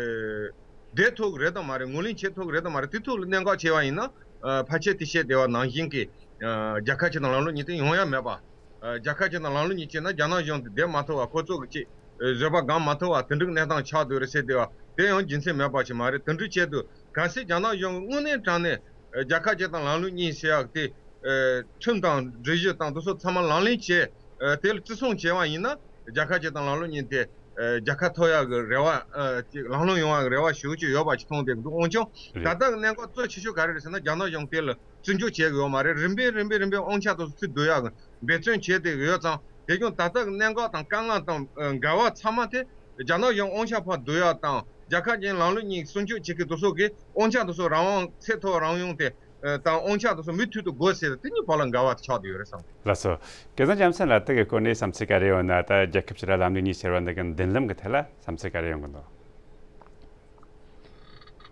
བསྡད་ཐུབ་ཀྱི་རེད་དམ་མ་རེད། ངོས་ལེན་བྱེད་ཐུབ་ཀྱི་རེད་དམ་མ་རེད། དེ་ཐོག་ལ་གནད་འགག་ཆེ་བ་ཡིན་ན་ཨ་ཕལ་ཆེར་དེ་བཤད་བསྡད་པ་ནང་བཞིན་གྱི་ཨ་རྒྱལ་ཁབ་གཅིག་དང་ལམ་ལུགས་གཉིས་དེ་ཡོང་ཡ་མེད་པ། ཨ་རྒྱལ་ཁབ་གཅིག་དང་ལམ་ལུགས་གཉིས་བྱས་ན་རྒྱ་ནག་གཞུང་དེ་བསྡད་མ་ཐུབ་པ། ཁོ་ཚོ་གི་ཅིག་ཨ་བཟོད་པ་སྒོམ་མ་ཐུབ་པ་དེ་འདྲའི་གནས་སྟངས་ཆགས་བསྡད་ཡོད་རེད་ཟེར་བསྡད་པ་དེ་ཡང་རྒྱུ་མཚན་མེད་པ་ཞིག་མ་རེད། དེ་འདྲའི་ཆེད་དུ་གལ་སྲིད་རྒྱ་ནག་གཞུང་གིས་དངོས་གནས་དྲང་གནས་ཨ་རྒྱལ་ཁབ་གཅིག་དང་ལམ་ལུགས་གཉིས་ཟེར་ཡག་དེ་ཨ་ཁྲིམས་དང་སྒྲིག་གཞི་དང་དེ་ཚོ་ཚང་མ་ལག་ལེན་བྱས། ཨ་དེ་ལ་བརྩི་སྲུང་བྱས་པ་ཡིན་ན་རྒྱལ་ཁབ་གཅིག་དང་ལམ་ལུགས་གཉིས་དེ་ཨ་རྒྱལ་ཁ་ཐོབ་ཡག་གི་རེ་བ་ཨ་ཅིག་ལམ་ལྷོང་ཡོང་བ་གི་རེ་བ་ཞེ་པོ་ཅིག་ཡོད་པ་ཞིག་མཐོང་བསྡད་འདུག། འོན་ཀྱང་རེད། ད་ལྟ་གི་གནད་འགག་གཙོ་ཆེ་ཤོས་ག་རེ་རེད་ཟེར་ན་རྒྱ་ནག་གཞུང་དེ་ལ་བརྩི་འཇོག་བྱེད་ཀྱི་ཡོད་མ་རེད། རིམ་པས་རིམ་པས་རིམ་པས་དབང་ཆ་དེ་ཚོ་ཚུར་བསྡུ་ཡག་གི་འབད་བརྩོན་བྱས་བསྡད་ཀྱི་ཡོད་ཙང་། དེ་ཀྱང་ད་ལྟ་གི་གནད་འགག་དང་དཀའ་ངལ་དང་ཨ་འགལ་བ་ཚང་མ་དེ་རྒྱ་ནག་གཞུང་དབང་ཆ་ཕར་བསྡུ་ཡག་དང་རྒྱལ་ཁབ་ཀྱི་ལམ་ལུགས་གཉིས་སྲུང་སྐྱོབ་བྱེད་མཁན་དེ་ཚོ་གི་དབང་ཆ་དེ་ཚོ་རང་དབང་ཚད་མཐོ་རང་དབང་དེ་ཨ་དང་དབང་ཆ་དེ་ཚོ་མུ་མཐུད་དུ་དགོས་ཟེར་དེ་གཉིས་བར་ལ་འགལ་བ་ཆགས་བསྡད་ཡོད་རེད་བསམ། ལགས་སོ། སྐལ་བཟང་རྒྱལ་མཚན་ལགས། དེ་གི་སྐོར་ནས་བསམ་ཚུལ་ག་རེ་ཡོད་ན། ད་རྒྱལ་ཁབ་གཅིག་ལ་ལམ་ལུགས་གཉིས་ཟེར་བ་འདི་གི་མདུན་ལམ་གི་ཐད་ལ་བསམ་ཚུལ་ག་རེ་ཡོང་གི་འདུག།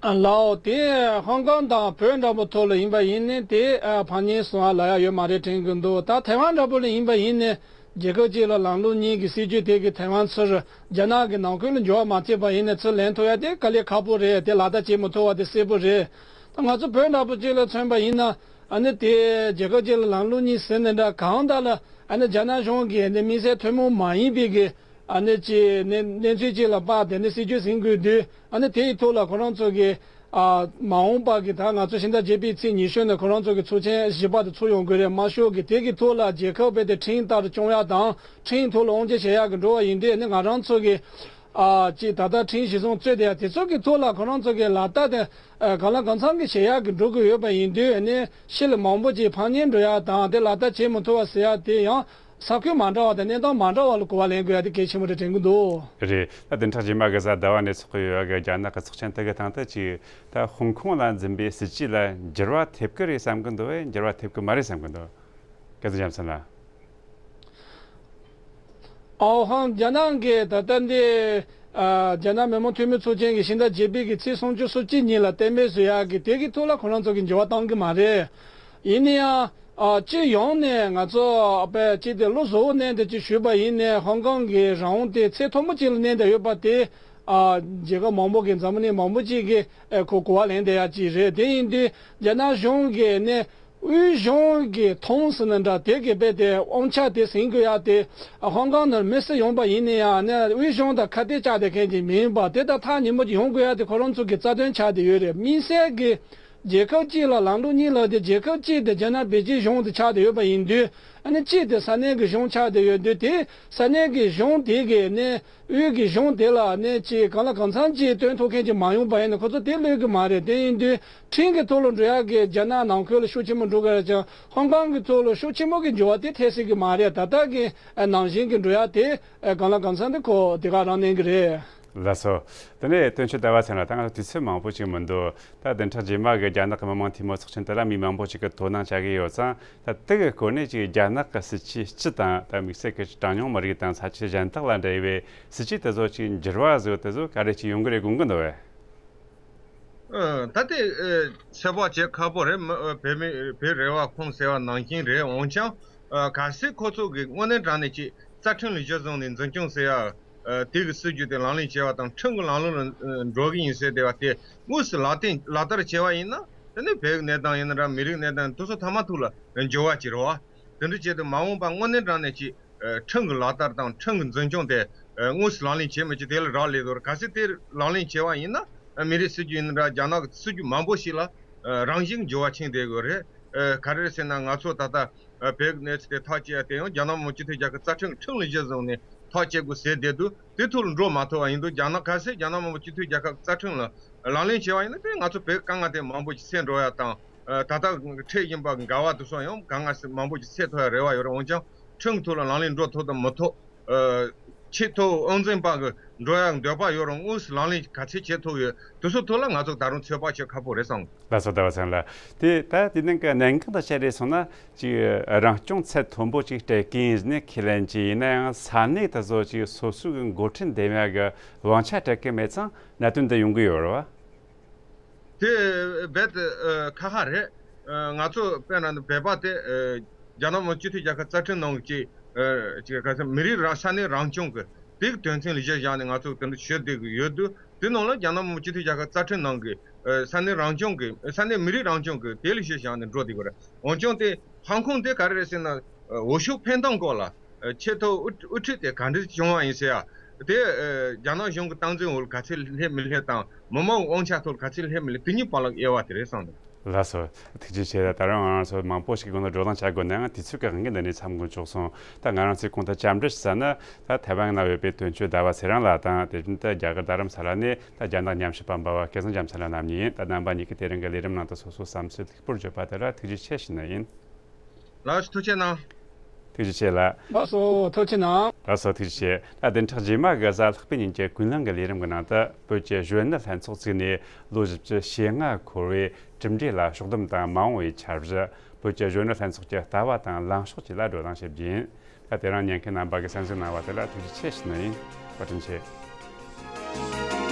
ཨ་ལའོ། དེ་ཧོང་ཀོང་དང་བོད་འདྲ་པོ་ཐོག་ལ་ཡིན་པ་ཡིན་ནའི་དེ་ཨ་ཕམ་ཉེས་སོང་བ་ལབ་ཡ་ཡོད་མ་རེད་དྲན་གི་འདུག། ད་ཐའེ་ཝན་འདྲ་པོ་ལ་ཡིན་པ་ཡིན་ནའི་རྒྱལ་ཁབ་གཅིག་ལ་ལམ་ལུགས་གཉིས་ཀྱི་སྲིད་ཇུས་དེ་གིས་ཐའེ་ཝན་ཚོར་རྒྱ་ནག་གི་ནང་ཁུལ་ལ་འགྱུར་བ་མ་ཐེབས་པ་ཡིན་ནའི་ཚུར་ལེན་ཐུབ་ཡ་དེ་དཀའ་ལས་ཁག་པོ་རེད། དེ་ལག་བསྟར་བྱེད་མི་ཐུབ་པ་དེ་གསལ་པོ་རེད། ད་ང་ཚོ་བོད་འདྲ་པོ་གཅིག་ལ་མཚོན་པ་ཡིན་ན་ཨ་ནི་དེ་རྒྱལ་ཁབ་གཅིག་ལ་ལམ་ལུགས་གཉིས་ཟེར་ནས་འདྲ་གང་ལྟར་ལ་ཨ་ནི་རྒྱ་ནག་གཞུང་གིས་ཨ་ནི་དམིགས་བསལ་ཐུན་མོང་མ་ཡིན་པའི་གི་ཨ་ནི་ཅིག་གནས་གནས་ཚུལ་ཅིག་ལ་དཔག་དེ་ནི་སྲིད་ཇུས་ཟིན་དགོས་དུས། ཨ་ནི་དེ་ཡི་ཐོག་ལ་ཁོ་རང་ཚོ་གི་ ཨ་མ་འོངས་པ་གི་ད་ང་ཚོ་ཕྱི་ཟླ་བརྒྱད་པའི་ཚེས་ཉི་ཤུ་ནས་ཁོ་རང་ཚོ་གི་ཚོགས་ཆེན་བཞི་པ་དེ་ཚོགས་ཡོང་གི་རེད། དམར་ཤོག་གི་དེ་གི་ཐོག་ལ་རྒྱལ་ཁབ་རྦད་དེ་ཁྲིམས་ལྟར་སྐྱོང་ཡ་དང་ཁྲིམས་ཐོག་ལ་དབང་ཆ་བྱེད་ཡ་གི་འགྲོ་བ་ཡིན་དུས་ནི་ང་རང་ཚོ་གི་ཨ་ཅིག་ད་ལྟ་ཁྲིམས་གཞི་བཟུང་རྩོད་དེ་ཡ་དེ་ཚོ་གི་ཐོག་ལ་ཁོ་རང་ཚོ་གི་ལག་བསྟར་དེ་ཨ་གང་ལ་གང་འཚམ་གི་བྱེད་ཡ་གི་འགྲོ་གི་ཡོད་པ་ཡིན་དུས་ནི་ཕྱི་ལ་མང་པོ་ཅིག་ཕམ་ཉེས་འགྲོ་ཡ་དང་དེ་ལག་བསྟར་བྱེད་མི་ཐུབ་པ་ཟེར་ཡ་དེ་ཡང་ས་ཁུལ་མ་འདྲ་བ་དང་གནས་སྟངས་མ་འདྲ་བ་ལ་གོ་བ་ལེན་དགོས་ཡ་དེ་གལ་ཆེན་པོ་རེད་དྲན་གི་འདུག་རེད། ད་བདུན་ཕྲག་རྗེས་མ་གི་གཟའ་ཟླ་བ་ནས་ཚོགས་གི་ཡོད་གི་རྒྱ་ནག་གི་ཚོགས་ཆེན་དེ་གི་སྟེང་དུ་ཅིག་ད་ཧོང་ཀོང་ལ་འཛིན་པའི་སྲིད་ཇུས་ལ་འགྱུར་བ་ཐེབས་ཀི་རེད་བསམ་གི་འདུག་བས། འགྱུར་བ་ཐེབས་ཀི་མ་རེད་བསམ་གི་འདུག་སྐལ་བཟང་རྒྱལ་མཚན་ལགས། ཨོ་ཧང་རྒྱ་ནག་གི་ད་ལྟ་འདི་ཨ་རྒྱ་ནག་མི་དམངས་འཐུས་མི་ཚོགས་ཆེན་གྱི་ཕྱི་ཟླ་བརྒྱད་པའི་གི་ཚེས་སུམ་ཅུ་སོ་གཅིག་ཉིན་ལ་གཏན་འབེབས་བཟོ་ཡག་གི་དེ་གི་ཐོག་ལ་ཁོ་རང་ཚོ་གི་འགྱུར་བ་བཏང་གི་མ་རེད། ཡིན་ན་ཡང་ཨ་སྤྱི་ཡོངས་ནས་ང་ཚོ་དཔེ་ཅིག་དེ་ལོ་གསར་བ་ནས་འདི་ཅིག་ཞུས་པ་ཡིན་ནའི་ཧོང་ཀོང་གི་རང་དབང་དེ་ཚད་མཐོན་པོ་ཅིག་ལ་གནས་བསྡད་ཡོད་པ་དེ་ཨ་རྒྱལ་ཁབ་མང་པོ་གི་འཛམ་བུ་གླིང་མང་པོ་ཅིག་གི་ཨ་ཁོ་གོ་བ་ལེན་བསྡད་ཡག་ཅིག་རེད། དེ་ཡིན་དུས་རྒྱ་ནག་གཞུང་གི་ནས། དབུས་གཞུང་གི་ཐོང་ཟེར་ན་འདྲ་དེ་གི་རྦད་དེ་དབང་ཆ་དེ་ཟིན་དགོས་ཡ་དེ་ཧོང་ཀོང་ནང་མི་སུ་ཡོང་པ་ཡིན་ན་ཡང་ནས་དབུས་གཞུང་དང་ཁ་གཏད་བཅག་བསྡད་མཁན་ཅིག་མིན་པ་དེ་ད་ཐག་ཉེ་མོ་ཅིག་ཡོང་དགོས་ཡ་དེ་ཁོ་རང་ཚོ་གི་རྩ་དོན་ཆགས་བསྡད་ཡོད་རེད། དམིགས་བསལ་གི་རྒྱལ་ཁབ་གཅིག་ལ་ལམ་ལུགས་གཉིས་ལབ་དེ་རྒྱལ་ཁབ་གཅིག་དེ་རྒྱ་ནག་པེ་ཅིན་གཞུང་དེ་ཆགས་བསྡད་ཡོད་པ་ཡིན་དུས་ཨ་ནི་གཅིག་དེ་ས་གནས་གི་གཞུང་ཆགས་བསྡད་ཡོད་དུས་དེ་ས་གནས་གི་གཞུང་དེ་གི་ནས། དབུས་ཀྱི་གཞུང་དེ་ལ་ནས་ཅིག་གང་ལ་གང་འཚམ་ཅིག་སྟོན་ཐུབ་མཁན་ཅིག་མ་ཡོང་པ་ཡིན་ན་ཁོ་ཚོ་དེ་ལོས་ཀྱི་མ་རེད། དེ་ཡིན་དུས་ཁྲིམས་ཀྱི་ཐོག་ལ་འགྲོ་ཡག་གི་རྒྱ་ནག་ནང་ཁུལ་ལ་ཤུགས་ཆེན་པོ་འགྲོ་གི་རེད་ཀྱང་ཧོང་ཀོང་གི་ཐོག་ལ་ཤུགས་ཆེན་པོ་གི་འགྱུར་བ་དེ་ཐེབས་སྲིད་ཀྱི་མ་རེད། ད་ལྟ་གི་ནང་བཞིན་གྱི་འགྲོ་ཡག་དེ་གང་ལ་གང་འཚམ་དེ་ཁོ་དེ་ག་རང་གནས་ཀྱི་རེད། ལགས་སོ། དེ་ནས་དོན་གཅོད་ཟླ་བ་ཚེ་རིང་ལགས། ད་ང་ཚོ་དུས་ཚོད་མང་པོ་ཅིག་མི་འདུག་ད་བདུན་ཕྲག་རྗེས་མ་གི་རྒྱ་ནག་གི་མི་དམངས་འཐུས་མི་ཚོགས་ཆེན་དེ་ལ་མི་མང་པོ་ཅིག་གིས་དོ་སྣང་བྱ་གི་ཡོད་ཙང་། ད་དེ་གི་སྐོར་ནས་ཅིག་རྒྱ་ནག་གི་སྲིད་ཇུས་སྤྱི་དང་ད་དམིགས་བསལ་གྱི་གྲངས་ཉུང་མི་རིགས་དང་ས་ཆ་གཞན་དག་ལ་འབྲེལ་བའི་སྲིད་ཇུས་དེ་ཚོ་ཅིག་འགྱུར་བ་བཟོ་དེ་ཚོ་ག་རེ་ཅིག་ཡོང་གི་རེད་དགོངས་ཀྱི་འདུག་བས། ཨ། ད་དེ་ཨ་ཚོད་དཔག་བྱེད་ཁག་པོ་རེད། མི་ཨ་བོད་མི་བོད་རེ་བ་ཁུངས་གསལ་བ་ནང་བཞིན་རེད། འོན་ཀྱང་ཨ་གལ་སྲིད་ཁོ་ཚོ་གི་དངོས་གནས་དྲང་གནས་ཀྱི་རྩ་ཁྲིམས་ལ་གཞི་བཟུང་ནས་འཛིན་སྐྱོང་ཟེར་ཡ་ཨ་དེ་གི་སྲིད་ཇུས་དེ་ལག་ལེན་བྱས་པ་དང་ཁྲིམས་ཀྱི་ལམ་ལུགས་ལ་ཨ་འགྲོ་གི་ཡིན་ཟེར་བསྡད་པ་དེ་དངོས་སུ་ལག་བསྟར་ལག་བསྟར་བྱས་པ་ཡིན་ན་དེ་ནི་བོད་ཀྱི་གནས་སྟངས་ཡིན་ན་འདྲ། མི་རིགས་གནས་སྟངས་དེ་ཚོ་ཐ་མ་ཐུག་ལ་འགྱུར་བ་ཅིག་རེད་བ། དེ་འདྲ་བྱས་ཏེ་མ་འོངས་པ་དངོས་གནས་དྲང་གནས་ཀྱི་ཨ་ཁྲིམས་ཀྱི་ལག་བསྟར་དང་ཁྲིམས་ཀྱི་འཛིན་སྐྱོང་དེ་ཨ་དངོས་སུ་ལག་ལེན་བྱེད་མི་བྱེད་དེ་ལ་རག་ལས་དོ། གལ་སྲིད་དེ་ལག་ལེན་བྱས་པ་ཡིན་ན་ཨ་མི་རིགས་སྲིད་ཇུས་ཡིན་ན་འདྲ། རྒྱ་ནག་གི་སྲིད་ཇུས་མང་པོ་ཞིག་ལ་ཨ་རང་བཞིན་འགྱུར་བ་ཕྱིན་བསྡད་དགོས་རེད། ཨ་ག་རེ་རེད་ཟེར་ན་ང་ཚོ་ད་ལྟ་ཨ་བོད་ཀྱི་གནས་ཚུལ་དེ་ཐག་བཅད་ཡ་དེ་ཡང་རྒྱ་ནག་མི་དམངས་སྤྱི་མཐུན་རྒྱལ་ཁབ་རྩ་ཁྲིམས་ཁྲིམས་ལ་གཞི་བཟུང་ནས་ཐག་བཅད་དགོས་ཟེར་བསྡད་དུས་དེ་ཐོག་ལ་འགྲོ་མ་ཐུབ་པ་ཡིན་དུས། རྒྱ་ནག་གལ་སྲིད་རྒྱ་ནག་མི་དམངས་སྤྱི་མཐུན་རྒྱལ་ཁབ་རྩ་ཁྲིམས་ལ་ལག་ལེན་བྱས་པ་ཡིན་ན་དེ་ང་ཚོ་བོད་དཀའ་ངལ་དེ་མང་པོ་ཞིག་སེལ་འགྲོ་ཡ་དང་། ཨ་ད་ལྟ་འཕྲད་བཞིན་པ་འགལ་བ་དེ་ཚོ་ཡང་དཀའ་ངལ་མང་པོ་ཞིག་སེལ་ཐུབ་ཡ་རེ་བ་ཡོད་རེད། འོན་ཀྱང་ཁྲིམས་ཐོག་ལ་ལག་ལེན་འགྲོ་ཐུབ་དང་མི་ཐུབ། ཨ་ཆེས་མཐོ་དབང་འཛིན་པ་གི་འགྲོ་ཡ་འདོད་པ་ཡོད་རུང་དངོས་སུ་ལག་ལེན་ག་ཚད་བྱེད་ཐུབ་ཡོད་དེ་ཚོ་ཐོག་ལ་ང་ཚོ་ད་རུང་ཚོད་དཔག་བྱེད་ཁག་པོ་རེད་བསམ། ལགས་སོ། ཟླ་བ་ཚེ་རིང་ལགས། དེ་ད་དེ་ནང་གི་གནད་འགག་དང་བཅས་རེད་སོང་ན་ཅིག་རང་སྐྱོང་ཚད་མཐོན་པོ་ཅིག་སྤྲད་ཀྱི་ཡིན་ནས་ཁས་ལེན་གྱི་ཡིན་ན་ཡང་ས་གནས་དེ་ཚོ་ཅིག་སོ་སོའི་གི་འགོ་ཁྲིད་འདེམས་ཡ་གི་དབང་ཆ་སྤྲད་ཀྱི་མེད་ཙང་གནད་དོན་འདི་ཡོང་གི་ཡོད་རེད་བ། དེ་རྦད་དེ་ཨ་ཁག་ཁག་རེད། ཨ་ང་ཚོ་དཔེར་ན་བོད་པ་དེ་ཨ་རྒྱ་ནག་མི་དམངས་སྤྱི་མཐུན་རྒྱལ་ཁབ་རྩ་ཁྲིམས་ནང་གི་ཨ་ཅིག་ག་ཚོད་མི་རིགས་རང་ས་གནས་རང་སྐྱོང་གི་དེ་གི་དོན་ཚན་ལ་གཞི་བཞག་ནས་ང་ཚོ་དེ་འདྲ་ཞུ་བསྡད་ཀྱི་ཡོད་དུས། དེ་ནང་ལ་རྒྱ་ནག་མི་དམངས་སྤྱི་མཐུན་རྒྱལ་ཁབ་རྩ་ཁྲིམས་ནང་གི་ཨ་ས་གནས་རང་སྐྱོང་གི་ཨ་ས་གནས་མི་རིགས་རང་སྐྱོང་གི་དེ་ལ་གཞི་བཞག་ནས་འགྲོ་བསྡད་ཀྱི་རེད། འོན་ཀྱང་དེ་ཧང་ཀོང་དེ་ག་རེ་རེད་ཟེར་ན། ཨ་འོས་ཤོག་འཕེན་སྟངས་སྐོར་ལ། ཨ་ཆེས་མཐོ་དབུ་དབུ་ཁྲིད་དེ་ག་འདྲ་བྱུང་བ་ཡིན་ཟེར་ཡ། དེ་ཨ་རྒྱ་ནག་གཞུང་གི་སྟངས་འཛིན་འོག་ག་ཚད་སླེབས་མི་སླེབས་དང་མི་མང་དབང་ཆ་ཐོག་ག་ཚད་སླེབས་མི་སླེབས་དེ་གཉིས་བར་ལ་དབྱེ་བ་དེ་རེད་བསམ་འདུག་ལགས་སོ། ཐུགས་རྗེ་ཆེ། ད་རུང་ང་རང་ཚོ་མང་པོ་ཞིག་གི་ངོས་ནས་བགྲོ་གླེང་བྱ་དགོས་ནའང་དུས་ཚོད་ཀྱི་དབང་གིས་འདི་ནས་མཚམས་འཇོག་སོང་། ད་ང་རང་ཚོས་གོང་དུ་བཅར་འདྲི་ཞུ་ས་ནི་ད་ཐའེ་ཝན་ན་ཡོད་པའི་དོན་གཅོད་ཟླ་བ་ཚེ་རིང་ལགས་དང་། དེ་བཞིན་དུ་རྒྱ་གར་རྡ་རམ་ས་ལ་ནས་ད་རྒྱ་ནག་ཉམས་ཞིབ་པ་འབའ་བ་སྐལ་བཟང་རྒྱ་མཚོ་ལགས་རྣམ་གཉིས་ཡིན། ད་རྣམ་པ་གཉིས་ཀྱིས་དེ་རིང་གི་ལས་རིམ་ནང་དུ་སོ་སོའི་བསམ་ཚུལ་ལེགས་པོར་བརྗོད་པ་དེ་ལ་ཐུགས་རྗེ་ཆེ་ཞུ་ནི་ཡིན། ལགས་སོ། ཐུགས་རྗེ་གནང་། ཐུགས་རྗེ་ཆེ་ལགས། ལགས་སོ། ཐུགས་རྗེ་གནང་། ལགས་སོ། ཐུགས་རྗེ་ཆེ། ད་བདུན་ཕྲག་རྗེས་མ་གི་གཟའ་ལྷག་པའི་ཉིན་གྱི་ཀུན་གླེང་གི་ལས་རིམ་གྱི་ནང་དུ་བོད་ཀྱི་གཞོན་ནུ་ལྷན་ཚོགས་བཙུགས་ནས་ལོ་བཞི་བཅུ་ཞེ་ལྔ་འཁོར་བའི་གྲུབ་འབྲས་ལ་ཕྱོགས་བསྡོམས་དང་མ་འོངས་པའི་འཆར་གཞི། བོད་ཀྱི་གཞོན་ནུ་ལྷན་ཚོགས་ཀྱི་ལྟ་བ་དང་ལངས་ཕྱོགས་བཅས་ལ་བགྲོ་གླེང་བྱེད་རྒྱུ་ཡིན། ད་དེ་རིང་ཉན་མཁན་རྣམ་པ་གིས་གསན་གཟིགས་གནང་བ་དེ་ལ་ཐུགས་རྗེ་ཆེ་ཞུ་ནི་ཡིན། བཀའ་དྲིན་ཆེ།